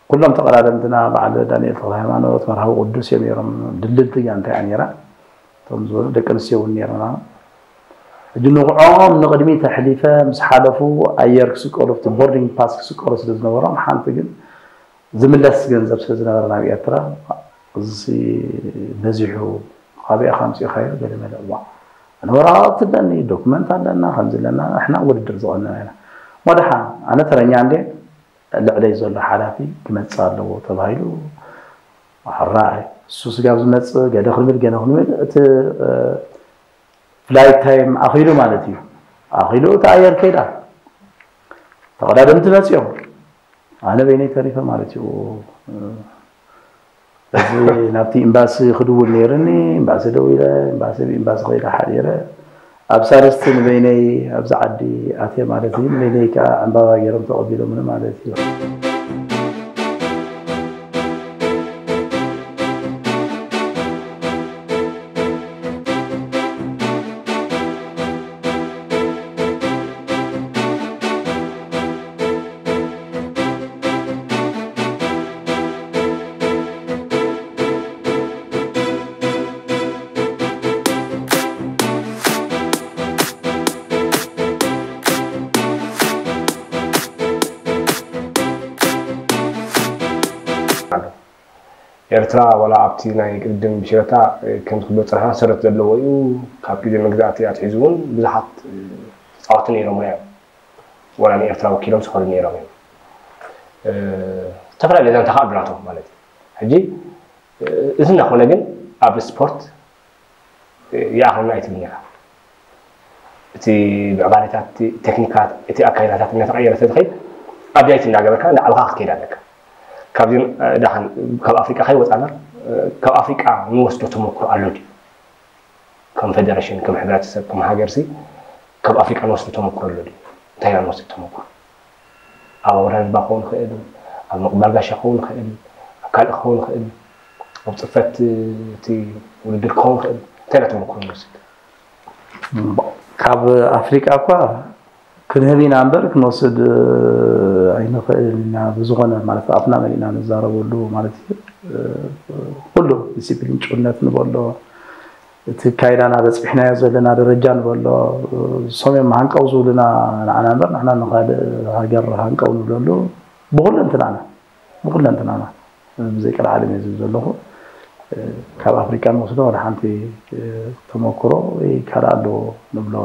ኩሎም ተቐዳደምትና በዓል ዳንኤል ተኽለሃይማኖት፣ መርሃዊ ቅዱስ እዮም ነይሮም። ድልድልቲ ጋንታ እያ ነይራ። እቶም ዝበሉ ደቂ ኣንስትዮ እውን ነይረና። ሕጂ ንዕኦም ንቕድሚት ኣሕሊፈ ምስ ሓለፉ ኣየር ክስቀሉ፣ ኣብቲ ቦርዲንግ ፓስ ክስቀሉ ስለ ዝነበሮም ሓንቲ ግን ዝምለስ ገንዘብ ስለ ዝነበረ ናብ ኤርትራ እዚ በዚሑ ካበይ ኢኻ ኣምፂእካዮ ገለ መለ እዋ ኣነ ወረቓቕቲ ኣለኒ ዶክመንት ኣለና ከምዚ ኣለና ንሕና ውድድር ዝቐነና ኢና እሞ ደሓን ኣነ ተረኛ እንዴ ልዕለይ ዘሎ ሓላፊ ክመፅእ ኣለዎ ተባሂሉ። ሕራይ እሱ ስጋብ ዝመፅእ ገለ ክንብል ገለ ክንብል እቲ ፍላይት ታይም ኣኺሉ ማለት እዩ። ኣኺሉ እቲ ኣየር ከይዳ ተቐዳደምቲ መፅኦም ኣነ በይነይ ተሪፈ ማለት እዩ። እዚ ናብቲ ኤምባሲ ክድውል ነይርኒ፣ ኤምባሲ ደዊለ፣ ኤምባሲ ብኤምባሲ ከይደ ሓዲረ። ኣብ ሳልስቲ ንበይነይ ኣብዚ ዓዲ ኣትየ ማለት እዩ። ንበይነይ ከዓ ዕምባባ ገይሮም ተቐቢሎምኒ ማለት እዩ። ኤርትራ ዋላ ኣብቲ ናይ ቅድድም ብሽረታ ከም ዝኽበር ጸንሓ ሰረት ዘለዎ እዩ። ካብ ግዜ መግዛእቲ ኣትሒዙ እውን ብዙሓት ተጻወትቲ ነይሮምና እዮም። ዋላ ንኤርትራ ወኪሎም ዝኸዱ ነይሮም እዮም። ዝተፈላለዩ ዛንታ ከዓ ኣሎ ናቶም ማለት እዩ። ሕጂ እዚ እናኾነ ግን ኣብ ስፖርት ይኣኽለና ኣይትብል ነይራ። እቲ ምዕባለታት፣ እቲ ቴክኒካት፣ እቲ ኣካይዳታት እናተቐየረ ተዝኸይድ ኣፕዳይት እናገበርካ ንዓኻ ክትከይድ ኣለካ። ካብዚ ደሓን ካብ ኣፍሪቃ ከይወፃና፣ ካብ ኣፍሪቃ ንወስዶ ተመክሮ ኣሎ ድዩ? ከም ፌደሬሽን፣ ከም ሕብረተሰብ፣ ከም ሃገር ሲ ካብ ኣፍሪቃ ንወስዶ ተመክሮ ኣሎ ድዩ? እንታይ ኢና ንወስድ ተመክሮ? ኣብ ኣወዳድባ ክኸውን ይኽእል፣ ኣብ ምቕባል ጋሻ ክኸውን ይኽእል፣ ኣብ ካልእ ክኸውን ይኽእል፣ ኣብ ፅፈት እቲ ውድድር ክኸውን ይኽእል። እንታይ ኢና ተመክሮ ንወስድ? ካብ ኣፍሪቃ እኳ ክንህብ ኢና እምበር ክንወስድ ኣይንኽእል ኢና። ብዝኾነ ማለት ኣፍና መሊእና ንዛረበሉ ማለት እዩ። ኩሉ ዲሲፕሊን ጭውነት ንበሎ፣ እቲ ካይዳና በፅሕናዮ ዘለና ደረጃ ንበሎ፣ ሰሜን ሃንቀው ዝብሉና ንዓና እምበር ንሕና ንካልእ ሃገር ሃንቀው ንብለሉ ብኩለንትናና ብኩለንትናና ብዘይ ቀልዓለም እየ ዝብል ዘለኹ። ካብ ኣፍሪቃ ንወስዶ ወደ ሓንቲ ተመክሮ ወይ ካልእ ኣለዎ ንብሎ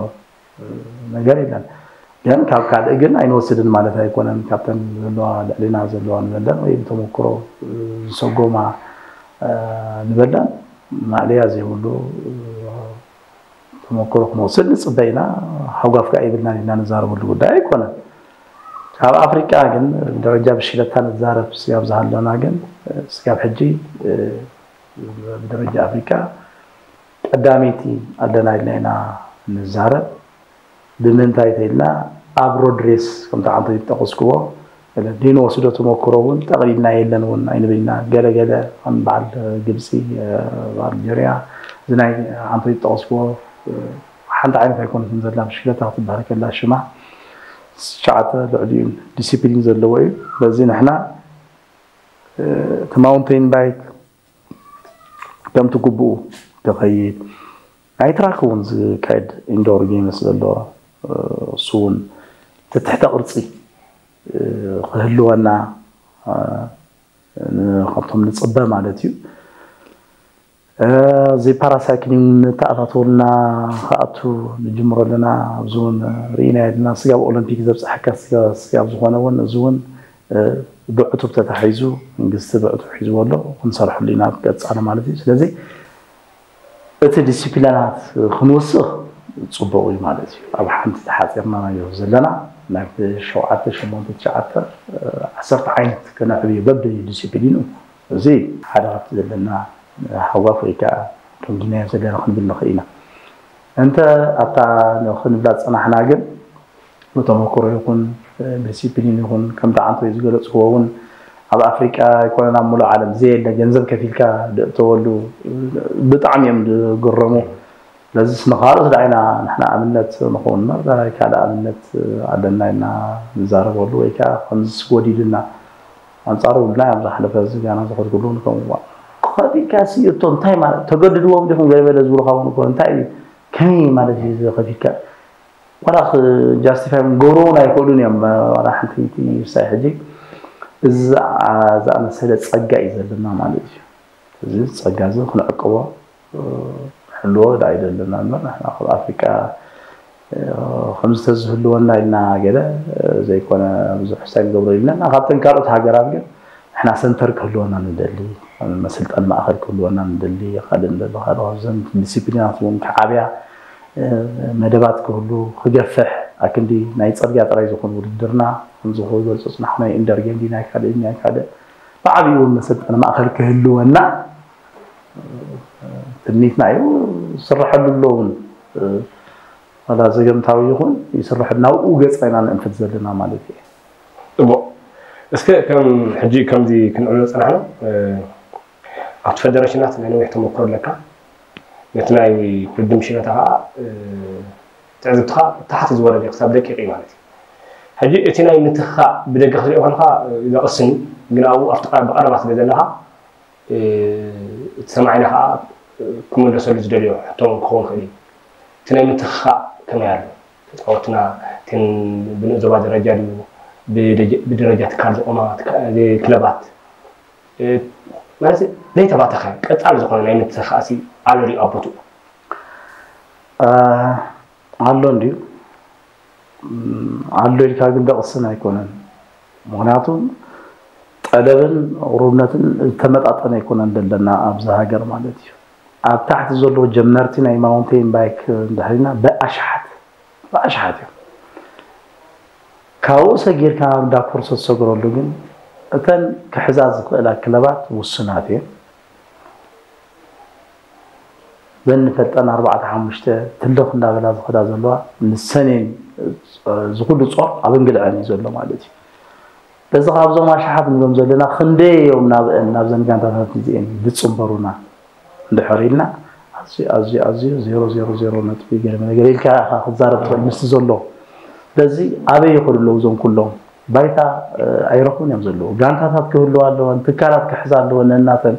ነገር የለን። ግን ካብ ካልእ ግን ኣይንወስድን ማለት ኣይኮነን። ካብተን ዘለዋ ልዕሊና ዘለዋ ንበለን ወይ ብተመክሮ ዝሰጎማ ንበለን ማእለያ ዘይብሉ ተመክሮ ክንወስድ ንፅበ ኢና። ሃጓፍ ከዓ ይብልና ኢና ንዛረበሉ ጉዳይ ኣይኮነን። ካብ ኣፍሪቃ ግን ብደረጃ ብሽለታ ንዛረብ ስጋብ ዝሃለና ግን ስጋብ ሕጂ ብደረጃ ኣፍሪቃ ቀዳመይቲ ኣለና ኢልና ኢና ንዛረብ። ብምንታይ ተይልና ኣብ ሮድሬስ ከምቲ ዓንቶ ይጠቐስክዎ ንወስዶ ተመክሮ እውን ጠቕሊልና የለን እውን ኣይንብል ኢና። ገለገለ ከም በዓል ግብፂ፣ ኣልጀርያ፣ እዚ ናይ ዓንቶ ይጠቐስክዎ ሓንቲ ዓይነት ኣይኮነትን ዘላ ብሽክለታ ክትበሃል ከላ ሽማ ትሽዓተ ልዕሊኡ ዲሲፕሊን ዘለዎ እዩ። በዚ ንሕና እቲ ማውንቴን ባይክ ከምቲ ግቡኡ ተኸይድ ናይ ትራክ እውን ዝካየድ ኢንዶር ጌምስ ዘሎ እሱ እውን ትትሕተ ቅርፂ ክህልወና ካብቶም ንፅበ ማለት እዩ። እዚ ፓራሳይክሊንግ ንተኣታተወልና ክኣቱ ንጅምሮ ኣለና። ኣብዚ እውን ርኢና የድና ስጋብ ኦሎምፒክ ዘብፅሐካ ስጋብ ዝኾነ እውን እዚ እውን ብዕቱብ ተታሒዙ መንግስቲ ብዕቱብ ሒዝዎ ኣሎ። ክንሰርሐሉ ኢና ቀፃሊ ማለት እዩ። ስለዚ እቲ ዲሲፕሊናት ክንውስኽ ፅቡቕ እዩ ማለት እዩ። ኣብ ሓንቲ ተሓፂርና ናዮ ዘለና ናብ ሸውዓተ ሸሞንተ ትሽዓተ ዓሰርተ ዓይነት ከነዕብዮ በቢ ዲሲፕሊኑ እዚ ሓደ ካብቲ ዘለና ሃዋፍ ወይ ከዓ ደንጊናዮ ዘለና ክንብል ንኽእል ኢና። እንተ ኣብታ ክንብላ ዝፀናሕና ግን ብተመክሮ ይኹን ብዲሲፕሊን ይኹን ከምቲ ዓንቶይ ዝገለፅዎ እውን ኣብ ኣፍሪቃ ኣይኮነን ኣብ ሙሉእ ዓለም ዘየለ ገንዘብ ከፊልካ ደእተወሉ ብጣዕሚ እዮም ዝግረሙ። ስለዚ ንኻልኦት ደኣ ኢና ንሕና ኣብነት ንኸውን እምበር ካልእ ኣብነት ኣለና ኢልና ንዛረበሉ ወይ ከዓ ከምዚ ጎዲሉና ኣንፃሩ ብልና እዮም ዝሓለፈ እዚ ጋና ዝኸድኩሉ ንከምዋ ከፊልካ ሲ እቶ እንታይ ማለት ተገድድዎም ዲኹም ገለበለ ዝብሉካ እውን እኮ እንታይ እዩ ከመይ ማለት እዩ እዚ ከፊልካ ዋላ ጃስቲፋይ ገብርዎ ኣይክእሉን እዮም ዋላ ሓንቲ ሳይ ሕጂ እዚ ዝኣመሰለ ፀጋ እዩ ዘለና ማለት እዩ። እዚ ፀጋ እዚ ክንዕቅቦ ክንሕልዎ ዳ ኣይደለና እምበር ንሕና ካብ ኣፍሪቃ ከምዚ ተዝህልወና ኢልና ገለ ዘይኮነ ብዙሕ ሳይ ንገብሮ ኢልና ካብተን ካልኦት ሃገራት ግን ንሕና ሰንተር ክህልወና ንደሊ መሰልጠኒ ማእኸል ክህልወና ንደሊ ካልእ ንደሊ ካልእ ካብዘን ዲሲፕሊናት እውን ክዓብያ መደባት ክህሉ ክገፍሕ ኣክንዲ ናይ ፅርግያ ጥራይ ዝኾኑ ውድድርና ከምዚ ክገልፆ ፅናሕ ናይ ኢንደር ጌም ናይ ካልእ ናይ ካልእ ብዓብኡ እውን መሰልጠኒ ማእኸል ክህልወና ትምኒትና እዩ። ዝስረሐሉ ኣሎ እውን ዋላ ዘገምታዊ ይኹን ይስረሐሉ ናብኡ ገፅና ኢና ንእንፍት ዘለና ማለት እዩ። ፅቡቕ። እስከ ከም ሕጂ ከምዚ ክንዕሎ ዝፀናሕና ኣብቲ ፈደረሽናት ናይ ነዊሕ ተመክሮ ኣለካ። ነቲ ናይ ውድድር ምሽነታ ከዓ ትዕዝብትኻ ታሕቲ ዝወረደ ክሳብ ደቂቕ እዩ ማለት እዩ። ሕጂ እቲ ናይ ምትኽኻእ ብደገ ክትሪኦ ከለኻ ዘቕስን ግን ኣብኡ ኣብቲ ብቐረባ ስለ ዘለኻ እቲ ሰማዒና ከዓ ክምለሰሉ ዝደልዮ ሕቶ ክኸውን ይኽእል እዩ። እቲ ናይ ምትኽኻእ ከመይ ኣሎ? ተፃወትና እተን ብንኡስ ዞባ ደረጃ ድዩ ብደረጃ ትካል ዝቆማ ክለባት ማለት ዘይተባተኸ ቀፃሊ ዝኾነ ናይ ምትኽኻእሲ ኣሎ ድዩ ኣብ ቦትኡ? ኣሎ እንድዩ ኣሎ ኢልካ ግን ደቕስን ኣይኮነን። ምክንያቱ ጠለብን ሩብነትን ዝተመጣጠነ ኣይኮነን ዘለና ኣብዚ ሃገር ማለት እዩ። ኣብ ታሕቲ ዘለዎ ጀመርቲ ናይ ማውንቴን ባይክ እንድሕሪና ብኣሽሓት ብኣሽሓት እዮም። ካብኡ ሰጊርካ ናብ እንዳ ኮርሶ ትሰግረሉ ግን እተን ክሕዛ ዝኽእላ ክለባት ውሱናት እየን። ዘን ንፈልጠን ኣርባዕተ ሓሙሽተ ትልኽ እንዳበላ ዝኸዳ ዘለዋ ንሰን እየን። እዚ ኩሉ ጾር ኣብ እንግልዐን እዩ ዘሎ ማለት እዩ። በዚ ካብዞም ኣሽሓት ንብሎም ዘለና ክንደይ እዮም ናብአን ናብዘን ጋንታታት እዚአን ዝፅንበሩና እንድሕር ኢልና ኣዝዩ ኣዝዩ ኣዝዩ ዜሮ ዜሮ ዜሮ ነጥቢ ገለ ነገር ኢልካ ኢኻ ክዛረብ ትኽእል ምስቲ ዘሎ። ስለዚ ኣበይ ይኸዱ ኣለዉ እዞም ኩሎም? ባይታ ኣይረኽቡን እዮም ዘለዉ። ጋንታታት ክህልዋ ኣለወን፣ ትካላት ክሕዛ ኣለወን ነናተን።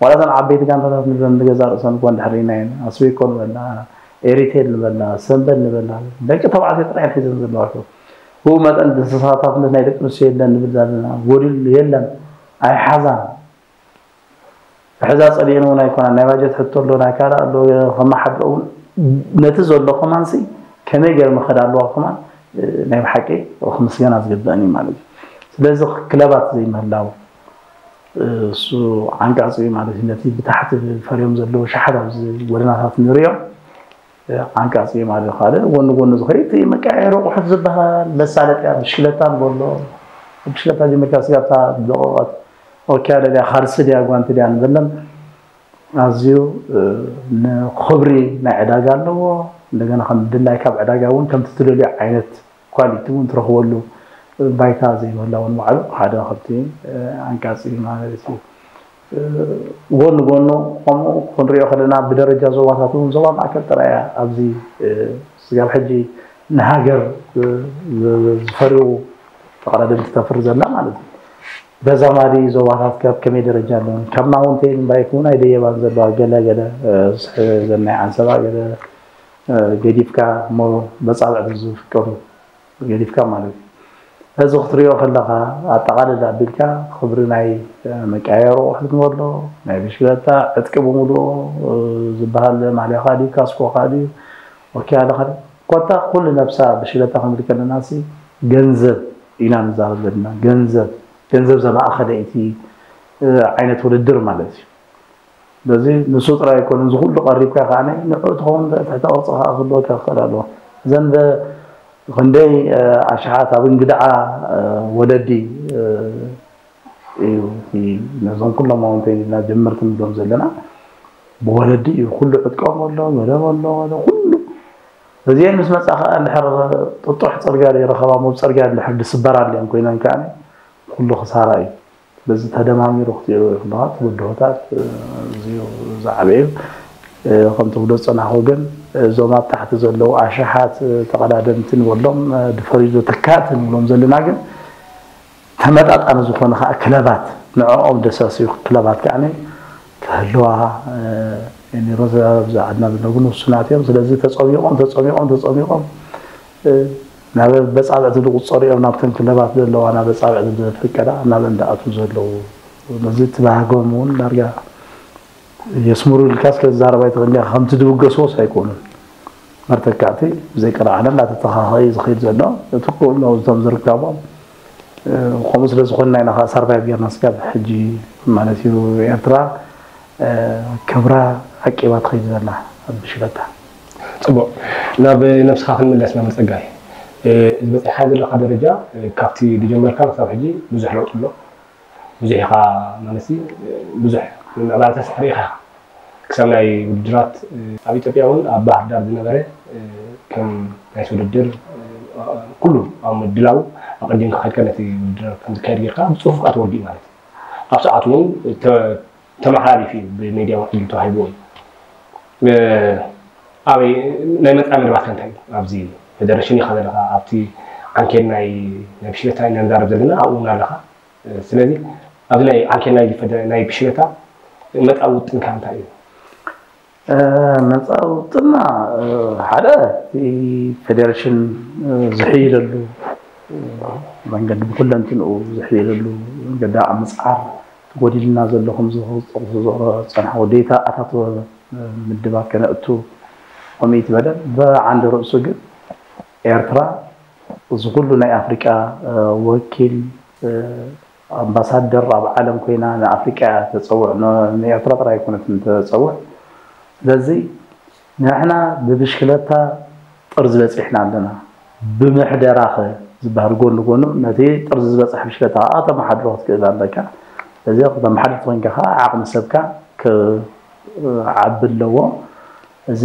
ዋላ እዘን ዓበይቲ ጋንታታት ንብለን ንገዛ ርእሰን እኮ እንድሕር ኢልናየን ኣስቤኮ ንበላ፣ ኤሪቴል ንበላ፣ ሰንበል ንበላ፣ ደቂ ተባዕትዮ ጥራይ ሒዘን ዘለዋ። ብኡ መጠን ተሳታፍነት ናይ ደቂ ኣንስትዮ የለን ንብል ዘለና። ጎዲሉ የለን፣ ኣይሓዛን። ሕዛ ጸሊኤን እውን ኣይኮናን። ናይ ባጀት ሕቶ ኣሎ፣ ናይ ካልእ ኣሎ፣ ከመሓድሮ እውን ነቲ ዘሎ ከማንሲ ከመይ ገይሩ መኸዳ ኣለዋ ከማን ናይ ብሓቂ ክምስገና ዝግበእን እዩ ማለት እዩ። ስለዚ ክለባት ዘይምህላው እሱ ዓንቃፂ እዩ ማለት እዩ። ነቲ ብታሕቲ ፈርዮም ዘለዉ ሸሓት ኣብዚ ጎደናታት ንሪኦ ዓንቃፂ ማለት ካልእ ጎኒ ጎኒ ዝኸይድ እቲ መቀያየሪ ኣቑሑት ዝበሃል መሳለጥያ ብሽክለታ ንበሎ ብሽክለታ ጀሚርካ ስጋብታ ዝደቐቐት ኦኪያ ድያ ካልሲ ድያ ጓንቲ ድያ ንበለን ኣዝዩ ንኽብሪ ናይ ዕዳጋ ኣለዎ። እንደገና ከም ድላይካ ኣብ ዕዳጋ እውን ከምቲ ትደልዮ ዓይነት ኳሊቲ እውን ትረኽበሉ ባይታ ዘይምህላውን ባዕሉ ሓደ ካብቲ ዓንቃፂ ማለት እዩ። ጎኒ ጎኑ ከምኡ ክንሪኦ ከለና ብደረጃ ዞባታት እውን ዞባ ማእከል ጥራይ እያ ኣብዚ ስጋብ ሕጂ ንሃገር ዝፈርዩ ተቐዳደምቲ ተፍሪ ዘላ ማለት እዩ። ተዛማዲ ዞባታት ካብ ከመይ ደረጃ ኣለውን? ካብ ማውንቴን ባይክ እውን ኣይደየባን ዘለዋ ገለ ገለ ዘናይ ዓንሰባ ገለ ገዲፍካ እሞ መፃብዕቲ ዝፍቀዱ ገዲፍካ ማለት እዩ። እዚ ክትሪኦ ከለኻ ኣጠቓልል ኣቢልካ ክብሪ ናይ መቀያየሪ ኣቑሑት ንበሎ ናይ ብሽክለታ ዕጥቂ ብምሉኡ ዝበሃል ማልያኻ ድዩ ካስኮኻ ድዩ ወኪያ ኣለኻ ኮታ ኩሉ ነብሳ ብሽክለታ ክንብል ከለና ሲ ገንዘብ ኢና ንዛረብ ዘለና ገንዘብ ገንዘብ ዘማእኸለ እቲ ዓይነት ውድድር ማለት እዩ። ስለዚ ንሱ ጥራይ ኣይኮነን፣ እዚ ኩሉ ቀሪብካ ከኣ ንዑ ትኸውን ትሕተ ቅርጺ ከኣ ክህልወካ ክኽእል ኣለዎ። እዘን ክንደይ ኣሽሓት ኣብ እንግድዓ ወለዲ እዩ ነዞም ኩሎም ማውንቴን ኢልና ጀመርቲ ንብሎም ዘለና ብወለዲ እዩ። ኩሉ ዕጥቆም ኣሎ፣ መደብ ኣሎ፣ ኩሉ እዚአን ምስ መጻ ከኣ እንድሕር ጥጡሕ ጽርግያ ዘይረኸባ ሞብ ጽርግያ እንድሕር ድስበራ ኣለን ኮይነን ከኣ ኩሉ ክሳራ እዩ። በዚ ተደማሚሩ ክትሪኦ ከለኻ እቲ ብድሆታት ኣዝዩ ዝዓበየ እዩ። ከም ትብሎ ዝጸናሕኩ ግን እዞም ኣብ ታሕቲ ዘለዉ ኣሽሓት ተቐዳደምቲ ንበሎም ድፈሪዶ ተካእቲ ንብሎም ዘለና ግን ተመጣጣኒ ዝኾነ ከዓ ክለባት ንዕኦም ደሳስዩ ክለባት ከዓ ክህልዋ ኒሮዛ ኣብዚ ዓድና ዘለዉ ግን ውሱናት እዮም። ስለዚ ተፀሚቖም ተፀሚቖም ተፀሚቖም ናብ በፃብዕቲ ዝቁፀሩ እዮም ናብተን ክለባት ዘለዋ ናብ በፃብዕቲ ዝፍቀዳ ናብ እንዳኣቱ ዘለዉ ነዚ ትባህጎም እውን ዳርጋ የስምሩ ኢልካ እስከ ዝዛረብ ኣይትኽእል ኢኻ ከምቲ ዝብገስዎስ ኣይኮኑን መርተካእቲ ብዘይ ቅረ ዓለም እናተተኻኸ እዩ ዝኸይድ ዘሎ እቲ ክእሎ እቶም ዝርከቦም ከምኡ ስለ ዝኾንና ኢና ከዓ ሰርቫይቭ ጌርና ስጋብ ሕጂ ማለት እዩ ኤርትራ ክብራ ዓቂባ ትኸይድ ዘላ ኣብ ብሽለታ። ጽቡቕ፣ ናብ ነብስኻ ክንምለስ መምህር ጸጋይ፣ እዚ በጺሕካ ዘለኻ ደረጃ ካብቲ ዝጀመርካ ክሳብ ሕጂ ብዙሕ ለውጢ ኣሎ። ብዙሕ ኢኻ ማለት ብዙሕ ምምዕባለታት ርኢኻ ኢኻ። ክሳብ ናይ ውድድራት ኣብ ኢትዮጵያ እውን ኣብ ባህር ዳር ዝነበረ ከም ናይቲ ውድድር ኩሉ ኣብ ምድላው ኣቐዲምካ ከድካ ነቲ ውድድር ከም ዝካየድ ጌርካ ብፅሑፍ ከዓ ተወዲኡ ማለት እዩ። ኣብ ሰዓቱ እውን ተመሓላሊፉ እዩ ብሜድያ እውን ዕድል ተዋሂብዎ እዩ። ኣበይ ናይ መፃኢ መደባትካ እንታይ እዩ? ኣብዚ ፌደሬሽን ኢኻ ዘለኻ ኣብቲ ዓንኬል ናይ ናይ ብሽለታ ኢና ንዛረብ ዘለና ኣብኡ እውን ኣለኻ። ስለዚ ኣብዚ ናይ ዓንኬል ናይ ፌደ- ናይ ብሽለታ መፃኢ ውጥንካ እንታይ እዩ? መፃውጥና ሓደ እቲ ፌዴሬሽን ዝሕይለሉ መንገዲ ብኩለንትንኡ ዝሕይለሉ መንገዲ ኣብ ምፅዓር ጎዲልና ዘሎ ከምዚ ዝፀንሐ ወዴታ ኣታተወ ምድባት ከነእቱ ከምኡ ይትበለ ብዓንዲ ርእሱ ግን ኤርትራ እዚ ኩሉ ናይ ኣፍሪቃ ወኪል ኣምባሳደር ኣብ ዓለም ኮይና ንኣፍሪቃ እያ ተፀውዕ ንኤርትራ ጥራይ ኣይኮነትን ተፀውዕ ስለዚ ንሕና ብብሽክለታ ጥርዚ በፂሕና ኣለና ብምሕደራኸ ዝበሃል ጎኒ ጎኑ ነቲ ጥርዚ ዝበፅሕ ብሽክለታ ከዓ ተመሓድሮ ክትክእል ኣለካ። እዚ ተመሓድርቲ ኮይንካ ከዓ ዓቕሚ ሰብካ ክዓቢ ኣለዎ። እዚ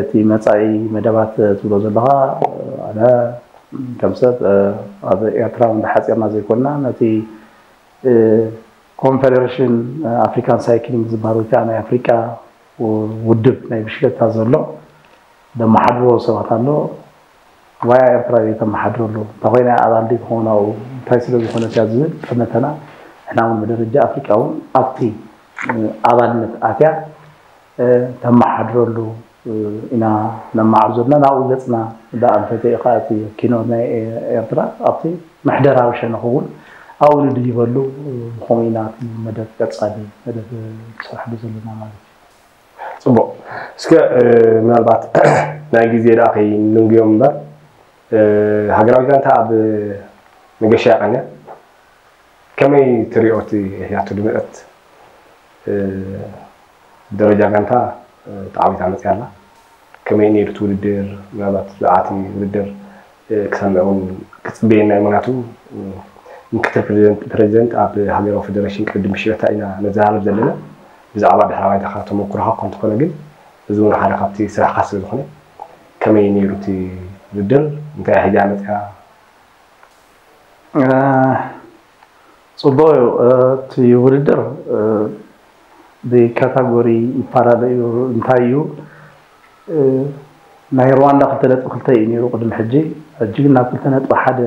እቲ መፃኢ መደባት ትብሎ ዘለኻ ኣነ ከም ሰብ ኣብ ኤርትራ እውን ሓፂርና ዘይኮንና ነቲ ኮንፌደሬሽን ኣፍሪካን ሳይክሊንግ ዝበሃል ወይ ከዓ ናይ ኣፍሪቃ ውድብ ናይ ብሽክለታ ዘሎ ደመሓድሮ ሰባት ኣሎ። ዋያ ኤርትራ እዩ ተመሓድረሉ እንታይ ኮይና ኣባል ድዩ ትኸውን ኣብኡ እንታይ ስለ ዝኾነት እያ ዝብል ጠመተና ንሕና እውን ብደረጃ ኣፍሪቃ እውን ኣብቲ ኣባልነት ኣትያ ተመሓድረሉ ኢና ነመዓር ዘለና ናብኡ ገፅና ደኣ እንተተኢኻ እቲ ኪኖ ናይ ኤርትራ ኣብቲ ምሕደራዊ ሸነኹ እውን ኣብኡ ንድይበሉ ብኸምኡ ኢና እቲ መደብ ቀፃሊ መደብ ንሰርሐሉ ዘለና ማለት እዩ። ፅቡቕ እስከ ምናልባት ናይ ግዜ ደኣ ከይንንግዮም እምበር ሃገራዊ ጋንታ ኣብ መገሻ ያቐንያ ከመይ ትሪኦ እቲ ሕያቶ ድምቀት ደረጃ ጋንታ ተዓዊታ መፅያ ኣላ ከመይ ነይሩ እቲ ውድድር ምናልባት ብዓቲ ውድድር ክሰምዕ እውን ክፅበየና እዩ ምክንያቱ ምክትል ፕሬዚደንት ኣብ ሃገራዊ ፌደሬሽን ቅድድም ብሽክለታ ኢና ነዘራርብ ዘለና ብዛዕባ ድሕረ ባይታኻ ተመኩሮኻ እኳ እንተኾነ ግን እዚ እውን ሓደ ካብቲ ስራሕኻ ስለ ዝኾነ ከመይ ነይሩ እቲ ውድድር እንታይ ሒዛ መፅያ ፅቡቅ እዩ እቲ ውድድር ብካታጎሪ ይፈላለ እዩ እንታይ እዩ ናይ ሩዋንዳ ክልተ ነጥቢ ክልተ እዩ ነይሩ ቅድሚ ሕጂ ሕጂ ግን ናብ ክልተ ነጥቢ ሓደ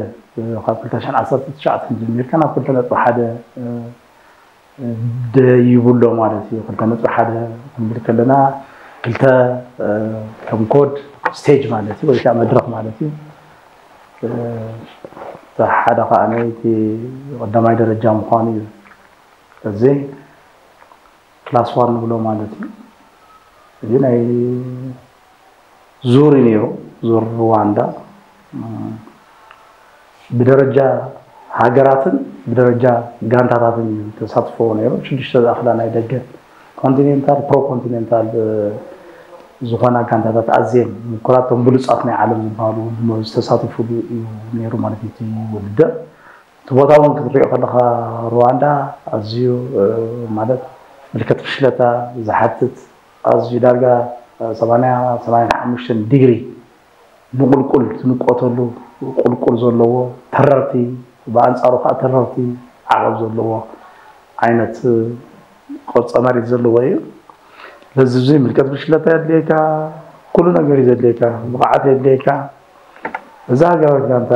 ካብ ክልተ ሽሕን ዓሰርተ ትሽዓተን ጀሚርካ ናብ ክልተ ነጥቢ ሓደ ደይብሎ ማለት እዩ ክልተ ነጥቢ ሓደ ክንብል ከለና ክልተ ከም ኮድ ስቴጅ ማለት እዩ ወይ ከዓ መድረክ ማለት እዩ ሓደ ከዓ ነይቲ ቀዳማይ ደረጃ ምኳኑ እዩ እዚ ክላስ ዋን ንብሎ ማለት እዩ እዚ ናይ ዙር እዩ ነይሩ ዙር ሩዋንዳ ብደረጃ ሃገራትን ብደረጃ ጋንታታትን እዩ ተሳትፎ ነይሩ ሽዱሽተ ዝኣኽላ ናይ ደገ ኮንቲኔንታል ፕሮ ኮንቲኔንታል ዝኾና ጋንታታት ኣዝየን ምኩራቶም ብሉፃት ናይ ዓለም ዝበሃሉ ዝተሳተፉሉ እዩ ነይሩ ማለት እቲ ውድድር እቲ ቦታ እውን ክትሪኦ ከለካ ሩዋንዳ ኣዝዩ ማለት ምልከት ብሽክለታ ዝሓትት ኣዝዩ ዳርጋ ሰማንያ ሰማንያን ሓሙሽተን ዲግሪ ንቁልቁል ትንቆተሉ ቁልቁል ዘለዎ ተረርቲ ብኣንፃሩ ከዓ ተረርቲ ዓቐብ ዘለዎ ዓይነት ቅርፀ መሬት ዘለዎ እዩ። ስለዚ እዚ ምልከት ብሽክለታ የድልየካ፣ ኩሉ ነገር እዩ ዘድልየካ፣ ብቕዓት የድልየካ። እዛ ሃገራዊት ጋንታ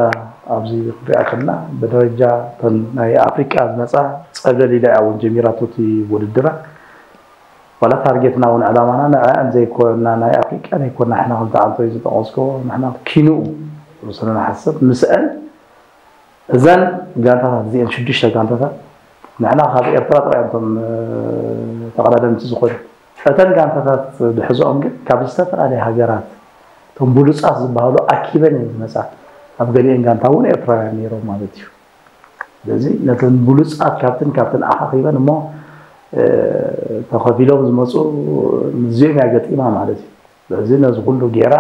ኣብዚ ክንሪኣ ከለና ብደረጃ እተን ናይ ኣፍሪቃ ዝመፃ ፀብለል ኢላ እያ እውን ጀሚራቶ እቲ ውድድራ። ዋላ ታርጌትና እውን ዕላማና ንዕኣን ዘይኮና ናይ ኣፍሪቃ ዘይኮና ንሕና ክልተ ዓንቶ እዩ ዝጠቐስኮ ንሕና ኪንኡ ስለ ንሓስብ ምስአን እዘን ጋንታታት እዚአን ሽዱሽተ ጋንታታት ንሕና ካብ ኤርትራ ጥራይ እዮም እቶም ተቐዳደምቲ ዝኾኑ እተን ጋንታታት ድሕዝኦም ግን ካብ ዝተፈላለየ ሃገራት እቶም ብሉፃት ዝበሃሉ ኣኪበን እየን ዝመፃ ኣብ ገሊአን ጋንታ እውን ኤርትራውያን ነይሮም ማለት እዩ ስለዚ ነተን ብሉፃት ካብትን ካብትን ኣኻኺበን እሞ ተኸፊሎም ዝመፁ ምስዚኦም እያ ገጢማ ማለት እዩ ስለዚ ነዚ ኩሉ ጌራ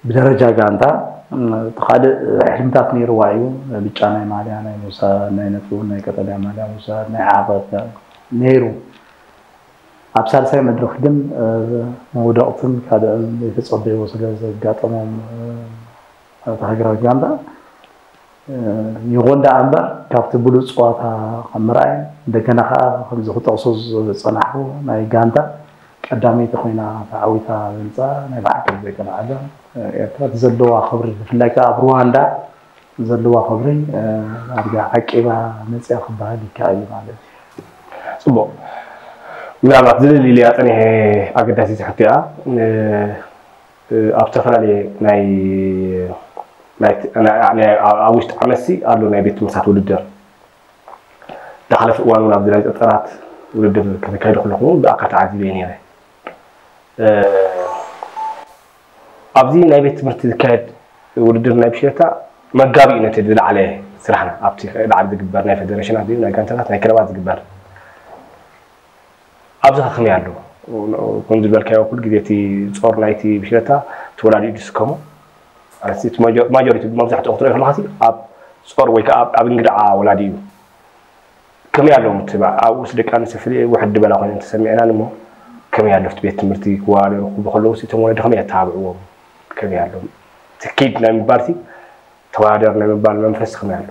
ብደረጃ ጋንታ እቲ ካልእ ሕልምታት ነይርዋ እዩ ብጫ ናይ ማልያ ናይ ምውሳድ ናይ ነጥቢ ናይ ቀጠልያ ማልያ ምውሳድ ናይ ዓቐብ ነይሩ ኣብ ሳልሳይ መድረክ ግን መውደቕትን ካልእን ዘይተፀበይዎ ስለ ዘጋጠሞም እታ ሃገራዊት ጋንታ ይኹን ደኣ እምበር ካብቲ ብሉፅ ፀዋታ ካብ ምርኣይ እንደገና ከዓ ከምዚ ክጠቕሶ ዝፀናሕኩ ናይ ጋንታ ቀዳመይቲ ኮይና ተዓዊታ ምምፃኣ ናይ ብሓቂ ዘይከልዓለ ኤርትራ እቲ ዘለዋ ክብሪ ብፍላይ ከዓ ኣብ ሩዋንዳ ዘለዋ ክብሪ ዳርጋ ዓቂባ መፅያ ክበሃል ይከኣል እዩ ማለት እዩ። ፅቡቕ ምናልባት ዝልል ኢለያ ፀኒሐ ኣገዳሲት ሕቶ እያ ኣብ ዝተፈላለየ ናይ ኣብ ውሽጢ ዓመትሲ ኣሎ ናይ ቤት ትምህርትታት ውድድር ዝሓለፈ እዋን እውን ኣብዚ ናይ ፀጠራት ውድድር ከተካይዱ ከለኹም እውን ብኣካል ተዓዚበ ነይረ ኣብዚ ናይ ቤት ትምህርቲ ዝካየድ ውድድር ናይ ብሽክለታ መጋቢ እዩ ነቲ ዝለዓለ ስራሕና ኣብቲ ላዕሊ ዝግበር ናይ ፌደሬሽናት ድዩ ናይ ጋንታታት ናይ ክለባት ዝግበር ኣብዚ ከ ከመይ ኣሎ ከም ዝበልካዮ ኩሉ ግዜ እቲ ጾር ናይቲ ብሽክለታ ተወላዲኡ ዝስከሞ ማጆሪቲ መብዛሕትኡ ክትሪኦ ከለካ ኣብ ጾር ወይ ከዓ ኣብ እንግድዓ ወላዲ እዩ። ከመይ ኣለዎም እቲ ኣብኡስ ደቂ ኣንስትዮ ፍልይ ውሕድ ዝበላ ኮይነን ተሰሚዐናን እሞ ከመይ ኣሎ እቲ ቤት ትምህርቲ ክወዳደሩ ክብሉ ከለዉ እቶም ወለዲ ከመይ የተባብዕዎም? ከመይ ኣሎ እቲ ኪድ ናይ ምባል እቲ ተወዳደር ናይ ምባል መንፈስ ከመይ ኣሎ?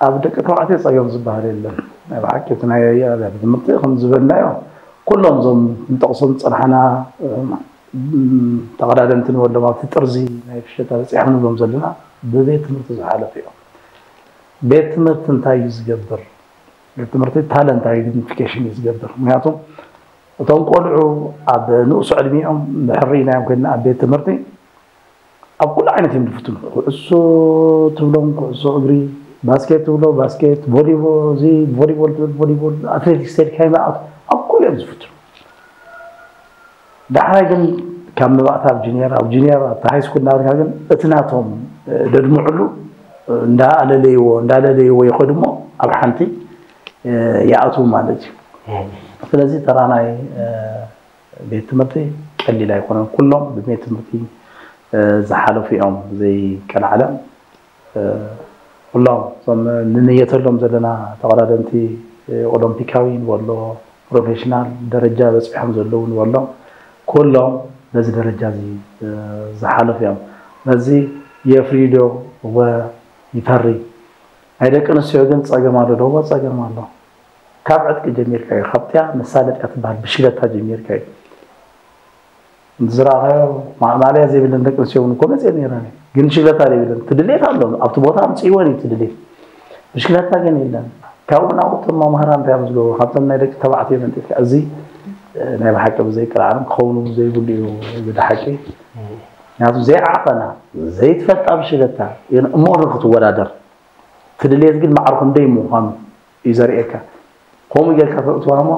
ኣብ ደቂ ተባዕትዮ ፀገም ዝበሃል የለን። ናይ ብሓቂ እቲ ናይ ኣብያተ ትምህርቲ ከም ዝበልናዮ ኩሎም እዞም ንጠቕሶም ዝፀናሕና ተቐዳደምቲ ንበሎም ኣብቲ ጥርዚ ናይ ፍሸታ በፂሖም ንብሎም ዘለና ብቤት ትምህርቲ ዝሓለፉ እዮም። ቤት ትምህርቲ እንታይ እዩ ዝገብር? ቤት ትምህርቲ ታለንት ኣይደንቲፊኬሽን እዩ ዝገብር። ምክንያቱ እቶም ቆልዑ ኣብ ንኡስ ዕድሚኦም ሕርኢናዮም ኮይና ኣብ ቤት ትምህርቲ ኣብ ኩሉ ዓይነት እዮም ዝፍትኑ። ኩዕሶ ትብሎም ኩዕሶ እግሪ፣ ባስኬት ትብሎ ባስኬት፣ ቮሊቦል እዚ ቮሊቦል ትብል ቮሊቦል፣ ኣትሌቲክስ ተልካይ ኣብ ኩሉ እዮም ዝፍትኑ። ዳሕራይ ግን ካብ መባእታ ኣብ ጁኒየር ኣብ ጁኒየር ኣብ ሃይ ስኩል እናበልካ ግን እቲ ናቶም ደድምዕሉ እንዳኣለለይዎ እንዳለለይዎ ይኸዱ እሞ ኣብ ሓንቲ ይኣትዉ ማለት እዩ። ስለዚ ተራ ናይ ቤት ትምህርቲ ቀሊል ኣይኮነን። ኩሎም ብቤት ትምህርቲ ዝሓለፉ እዮም ዘይቀልዓለም። ኩሎም እዞም ንንየተሎም ዘለና ተቐዳደምቲ ኦሎምፒካዊ ንበሎ ፕሮፌሽናል ደረጃ በፂሖም ዘለዉ ንበሎ ኩሎም በዚ ደረጃ እዚ ዝሓለፉ እዮም። በዚ የፍርዩ ዶ እወ ይፈሪ። ናይ ደቂ ኣንስትዮ ግን ፀገም ኣሎ ዶ? እወ ፀገም ኣሎ። ካብ ዕጥቂ ጀሚርካ እዩ። ካብቲያ መሳለጥያ ትበሃል ብሽክለታ ጀሚርካ እዩ። ዝረኣኻዮ ማእማልያ ዘይብለን ደቂ ኣንስትዮ እውን እኮ መፅኤን ነይረን እዩ። ግን ሽግለታ ዘይብለን እቲ ድሌት ኣሎ ኣብቲ ቦታ ኣምፅእወን እዩ እቲ ድሌት። ብሽክለታ ግን የለን። ካብኡ ናብኡ እቶም መምሃራን እንታይ እዮም ዝገብሩ? ካብቶም ናይ ደቂ ተባዕትዮ መንጢፍካ እዚ ናይ ብሓቂ ብዘይቅርዓርም ክኸውን ዘይብሉ እዩ። እዚ ሓቂ ምክንያቱ ዘይዓቐና ዘይትፈልጣ ብሽክለታ እሞ ክትወዳደር እቲ ድሌት ግን ማዕረ ክንደይ ምዃኑ እዩ ዘርእየካ። ከምኡ ጌርካ ተእትዋ እሞ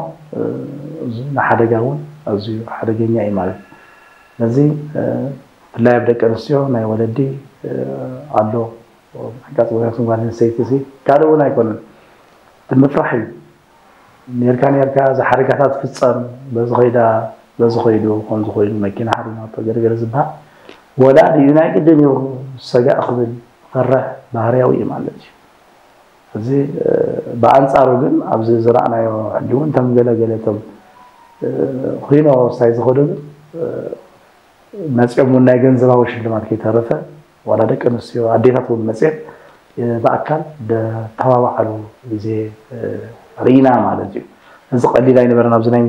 ንሓደጋ እውን ኣዝዩ ሓደገኛ እዩ ማለት እዩ። ስለዚ ብፍላይ ኣብ ደቂ ኣንስትዮ ናይ ወለዲ ኣሎ ኣጋጥሞታትን ጓል ኣንስተይቲ ሲ ካልእ እውን ኣይኮነን እቲ ምፍራሕ እዩ። ኔርካ ኔርካ እዚ ሓደጋታት ፍፀም በዚ ኸይዳ በዚ ኸይዱ ከምዚ ኮይኑ መኪና ሓዲናቶ ገለገለ ዝበሃል ወላዲ እዩ ናይ ግድን እዩ ሰጋእ ክብል ፈርሕ ባህርያዊ እዩ ማለት እዩ። እዚ ብኣንፃሩ ግን ኣብዚ ዝረኣናዮ ሕጂ እውን እቶም ገለገለ እቶም ኪኖ ስታይ ዝኸዱ ግን መፂኦም እውን ናይ ገንዘባዊ ሽልማት ከይተረፈ ዋላ ደቂ ኣንስትዮ ኣዴታት እውን መፅኤን ብኣካል ዝተባባዓሉ ግዜ ርኢና ማለት እዩ። እዚ ቀሊል ኣይነበረን። ኣብዚ ናይ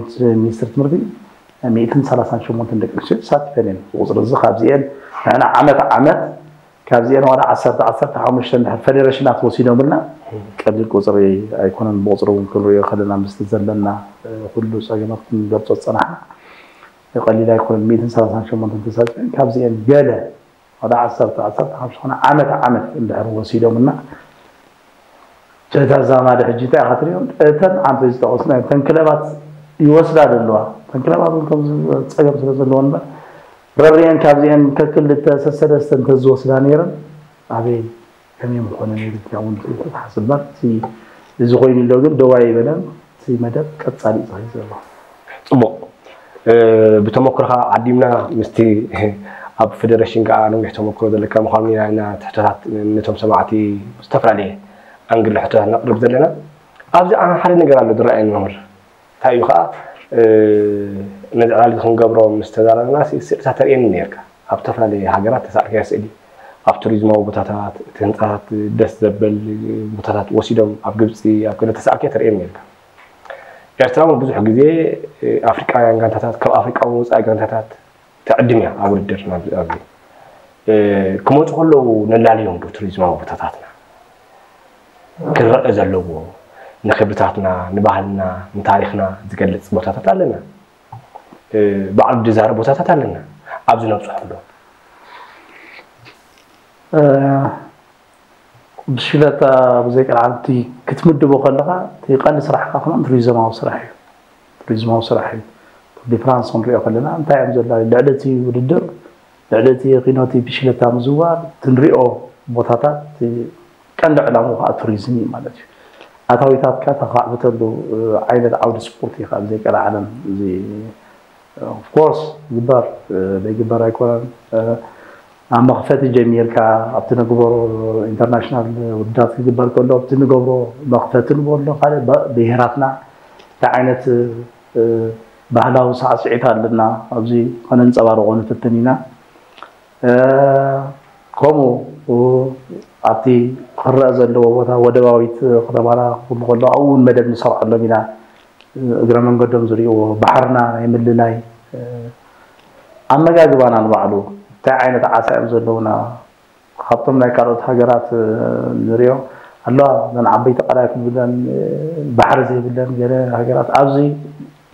ሚኒስትሪ ትምህርቲ ሚእትን ሰላሳን ሸሞንተን ደቂ ኣንስትዮ ተሳቲፈን እየን። ቁፅሪ እዚ ካብዚአን ንሕና ዓመት ዓመት ካብዚአን ዋላ ዓሰርተ ዓሰርተ ሓሙሽተ እንድሕር ፌደሬሽናት ወሲዶምልና ቀሊል ቁፅሪ ኣይኮነን። ብቁፅሪ እውን ክንሪኦ ከለና ምስቲ ዘለና ኩሉ ፀገማት ክንገልፆ ዝፀናሕና ቀሊል ኣይኮነን። ሚእትን ሰላሳን ሸሞንተን ተሳቲፈን ካብዚአን ገለ ወደ ዓሰርተ ዓሰርተ ሓሙሽተ ዓመት ዓመት እንድሕር ወሲዶምና እታ ዛማዲ ሕጂ እንታይ ኢኻ ትሪኦ? እተን ዓንተይ ዝጠቐስና እተን ክለባት ይወስዳ ዘለዋ እተን ክለባት እውን ከምዚ ፀገም ስለ ዘለወን እምበር ረሪአን ካብዚአን ከክልተ ሰሰለስተ እንተዝወስዳ ነይረን ኣበይ ከመይ ምኾነ ነይሩ ኢልካ እውን ትሓስብ እምበር እዚ ኮይኑ ኣሎ ግን ደው ኣይበለን። እቲ መደብ ቀፃሊ እዩ ዝኸይድ ዘሎ። ፅቡቕ። ብተመክሮኻ ዓዲምና ምስቲ ኣብ ፌደሬሽን ከዓ ነዊሕ ተመክሮ ዘለካ ምዃኑ ኢና ኢና ሕቶታት ነቶም ሰማዕቲ ዝተፈላለየ ኣንግል ሕቶታት ነቕርብ ዘለና። ኣብዚ ሓደ ነገር ኣሎ ዝረኣየኒ መምህር። እንታይ እዩ ከዓ ነዚ ዕላል እዚ ክንገብሮ ምስ ተዛረብና ስእልታት ተርእየኒ ነርካ። ኣብ ዝተፈላለየ ሃገራት ተሳእልካዮ ስእሊ ኣብ ቱሪዝማዊ ቦታታት እቲ ህንፃታት ደስ ዘበል ቦታታት ወሲዶም ኣብ ግብፂ ኣብ ገለ ተሳእልካዮ ተርእየኒ ነርካ። ኤርትራ እውን ብዙሕ ግዜ ኣፍሪቃውያን ጋንታታት ካብ ኣፍሪቃ እውን ወፃኢ ጋንታታት ተዕድም እያ ኣብ ውድድር ኣብዚ ክመፁ ከለዉ ነላልዮም ዶ ቱሪዝማዊ ቦታታትና ክረአ ዘለዎ ንክብርታትና ንባህልና ንታሪክና ዝገልፅ ቦታታት ኣለና። ባዕሉ ዝዛረብ ቦታታት ኣለና ኣብዚ ነብፅሖም ዶ ብሽክለታ ብዘይ ቀልዓልቲ ክትምድቦ ከለኻ እቲ ቀንዲ ስራሕካ ከማን ቱሪዝማዊ ስራሕ እዩ። ቱሪዝማዊ ስራሕ እዩ። ቱር ዲ ፍራንስ ክንሪኦ ከለና እንታይ እዮም ዘላ ልዕሊ እቲ ውድድር ልዕሊ እቲ ኪኖ እቲ ብሽክለታ ምዝዋር እቲ ንሪኦ ቦታታት እቲ ቀንዲ ዕላምኡ ከዓ ቱሪዝም እዩ ማለት እዩ። ኣታዊታትካ ተኻዕብተሉ ዓይነት ዓውዲ ስፖርት እዩ ካብ ዘይቀልዓለም እዚ ኦፍኮርስ ይግበር ዘይግበር ኣይኮነን። ኣብ መኽፈቲ ጀሚርካ ኣብቲ ንግበሮ ኢንተርናሽናል ውድድራት ክግበር ከሎ ኣብቲ ንገብሮ መኽፈቲ ንበሎ ካልእ ብሄራትና እንታይ ዓይነት ባህላዊ ሳዕስዒት ኣለና ኣብዚ ከነንፀባርቆ ንፍትን ኢና። ከምኡ ኣብቲ ክረአ ዘለዎ ቦታ ወደባዊት ከተማና ክብሉ ከሎ ኣብኡ እውን መደብ ንሰርዐሎም ኢና። እግረ መንገዶም ዝሪእዎ ባሕርና ናይ ምልላይ ኣመጋግባና ንባዕሉ እንታይ ዓይነት ዓሳ እዮም ዘለውና ካብቶም ናይ ካልኦት ሃገራት ንሪኦ ኣለዋ ዘን ዓበይቲ ቀላይ ክብለን ባሕሪ ዘይብለን ገለ ሃገራት ኣብዚ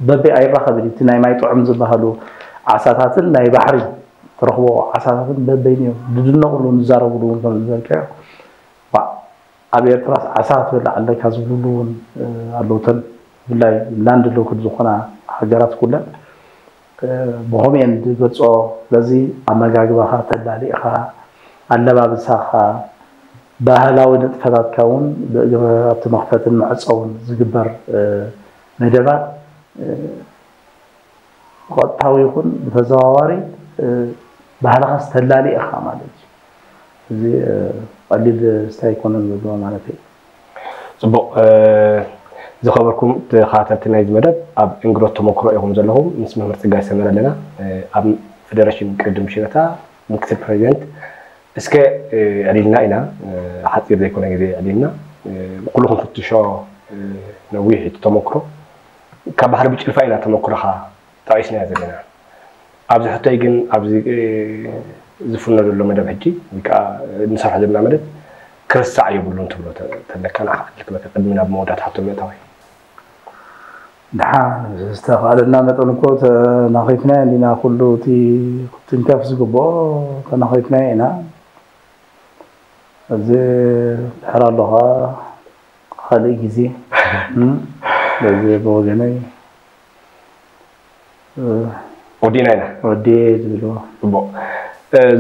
በበይ ኣይራኸብን እቲ ናይ ማይ ጥዑም ዝበሃሉ ዓሳታትን ናይ ባሕሪ ትረኽቦ ዓሳታትን በበይን እዮም ዝድነቑሉ ዝዛረብሉ እውን ከም ዝበልካዮ ኣብ ኤርትራ ዓሳ ትበልዕ ኣለካ ዝብሉ እውን ኣለውተን ብፍላይ ላንድ ሎክድ ዝኾና ሃገራት ኩለን ብኸምኡ እየን ዝገልፅኦ ስለዚ ኣመጋግባኻ ተላሊእኻ ኣለባብሳኻ ባህላዊ ንጥፈታትካ እውን ብእግሪ ኣብቲ መኽፈትን መዕፀውን ዝግበር መደባት ብቐጥታዊ ይኹን ብተዘዋዋሪ ባህልኻ ዝተላሊ ኢኻ ማለት እዩ። እዚ ቀሊል ስታይ ኣይኮነን ዘለዎ ማለት እዩ። ጽቡቕ ዝኸበርኩም ተኸታተልቲ ናይዚ መደብ ኣብ እንግዶት ተመክሮ ኢኹም ዘለኹም ምስ መምህር ጸጋይ ሰመረ ኣለና ኣብ ፌደሬሽን ቅድድም ሽረታ ምክትል ፕሬዚደንት እስከ ዕሊልና ኢና ሓፂር ዘይኮነ ግዜ ዕሊልና ኩሉ ክንፍትሾ ነዊሕ እቲ ተመክሮ ካብ ባሕሪ ብጭልፋ ኢና ተመክሮኻ ጠቒስናዮ ዘለና ኣብዚ ሕቶይ ግን ኣብዚ ዝፍኖ ዘሎ መደብ ሕጂ ወይ ከዓ ንሰርሖ ዘለና መደብ ክርሳዕ የብሉን ትብሎ ተለካ ንዓኻ ዕድል ክበካ ቅድሚ ናብ መወዳእታ ሕቶ ምእታወይ ድሓን ዝተኻእለና መጠን እኮ ተናኺፍና እንዲና ኩሉ እቲ ክትንከፍ ዝግብኦ ተናኺፍና ኢና እዚ ድሕር ኣለኻ ካልእ ግዜ በዚ ብወገነይ ወዲእና ኢና ወዲ ዝብልዎ ጽቡቕ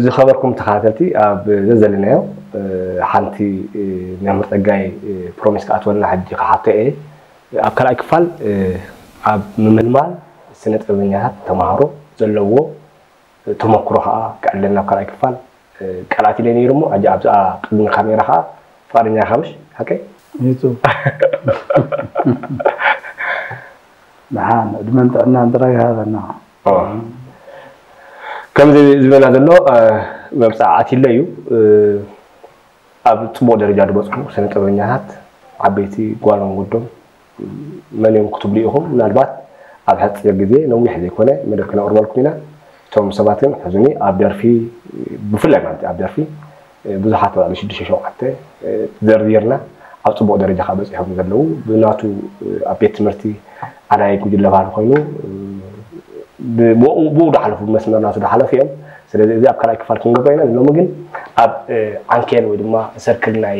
ዝኸበርኩም ተኸታተልቲ ኣብ ዘዘለናዮ ሓንቲ መምህር ጸጋይ ፕሮሚስ ክኣትወልና ሕጂ ክሓቶ እየ ኣብ ካልኣይ ክፋል ኣብ ምምልማል ስነ ጥበበኛታት ተምሃሮ ዘለዎ ተመክሮ ከዓ ክዕለልና ኣብ ካልኣይ ክፋል ቃላት ኢለ ነይሩ እሞ ሕጂ ኣብዛ ቅድሚ ካሜራ ከዓ ፍቃደኛ ኢኻ ምሽ ሓቀይ? ይቱ ደሓን ዕድመን ጥዕናን ጥራይ ይሃበና። ከምዚ ዝበና ዘሎ መብፃዕ ኣትለ እዩ ኣብ ፅቡቅ ደረጃ ዝበፅሑ ስነ ጥበበኛታት ዓበይቲ ጓሎም ወዶም መን እዮም ክትብሉ ኢኹም ምናልባት ኣብ ሓፂር ግዜ ነዊሕ ዘይኮነ መደብ ክነቅርበልኩም ኢና እቶም ሰባት ግን ሕዙኒ ኣብ ደርፊ ብፍላይ ማለት ኣብ ደርፊ ብዙሓት ልዕሊ ሽዱሽተ ሸውዓተ ዘርዚርና ኣብ ፅቡቅ ደረጃ ከዓ በፂሖም ዘለዉ ብናቱ ኣብ ቤት ትምህርቲ ኣላይ ጉጅለ ባህሊ ኮይኑ ብኡ ዝሓለፉ መስመር ናቱ ዝሓለፉ እዮም ስለዚ እዚ ኣብ ካልኣይ ክፋል ክንገብሮ ኢና ሎሚ ግን ኣብ ዓንኬል ወይ ድማ ሰርክል ናይ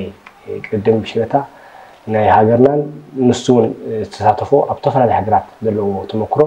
ቅድም ብሽነታ ናይ ሃገርናን ንሱ እውን ዝተሳተፎ ኣብ ዝተፈላለዩ ሃገራት ዘለዎ ተመክሮ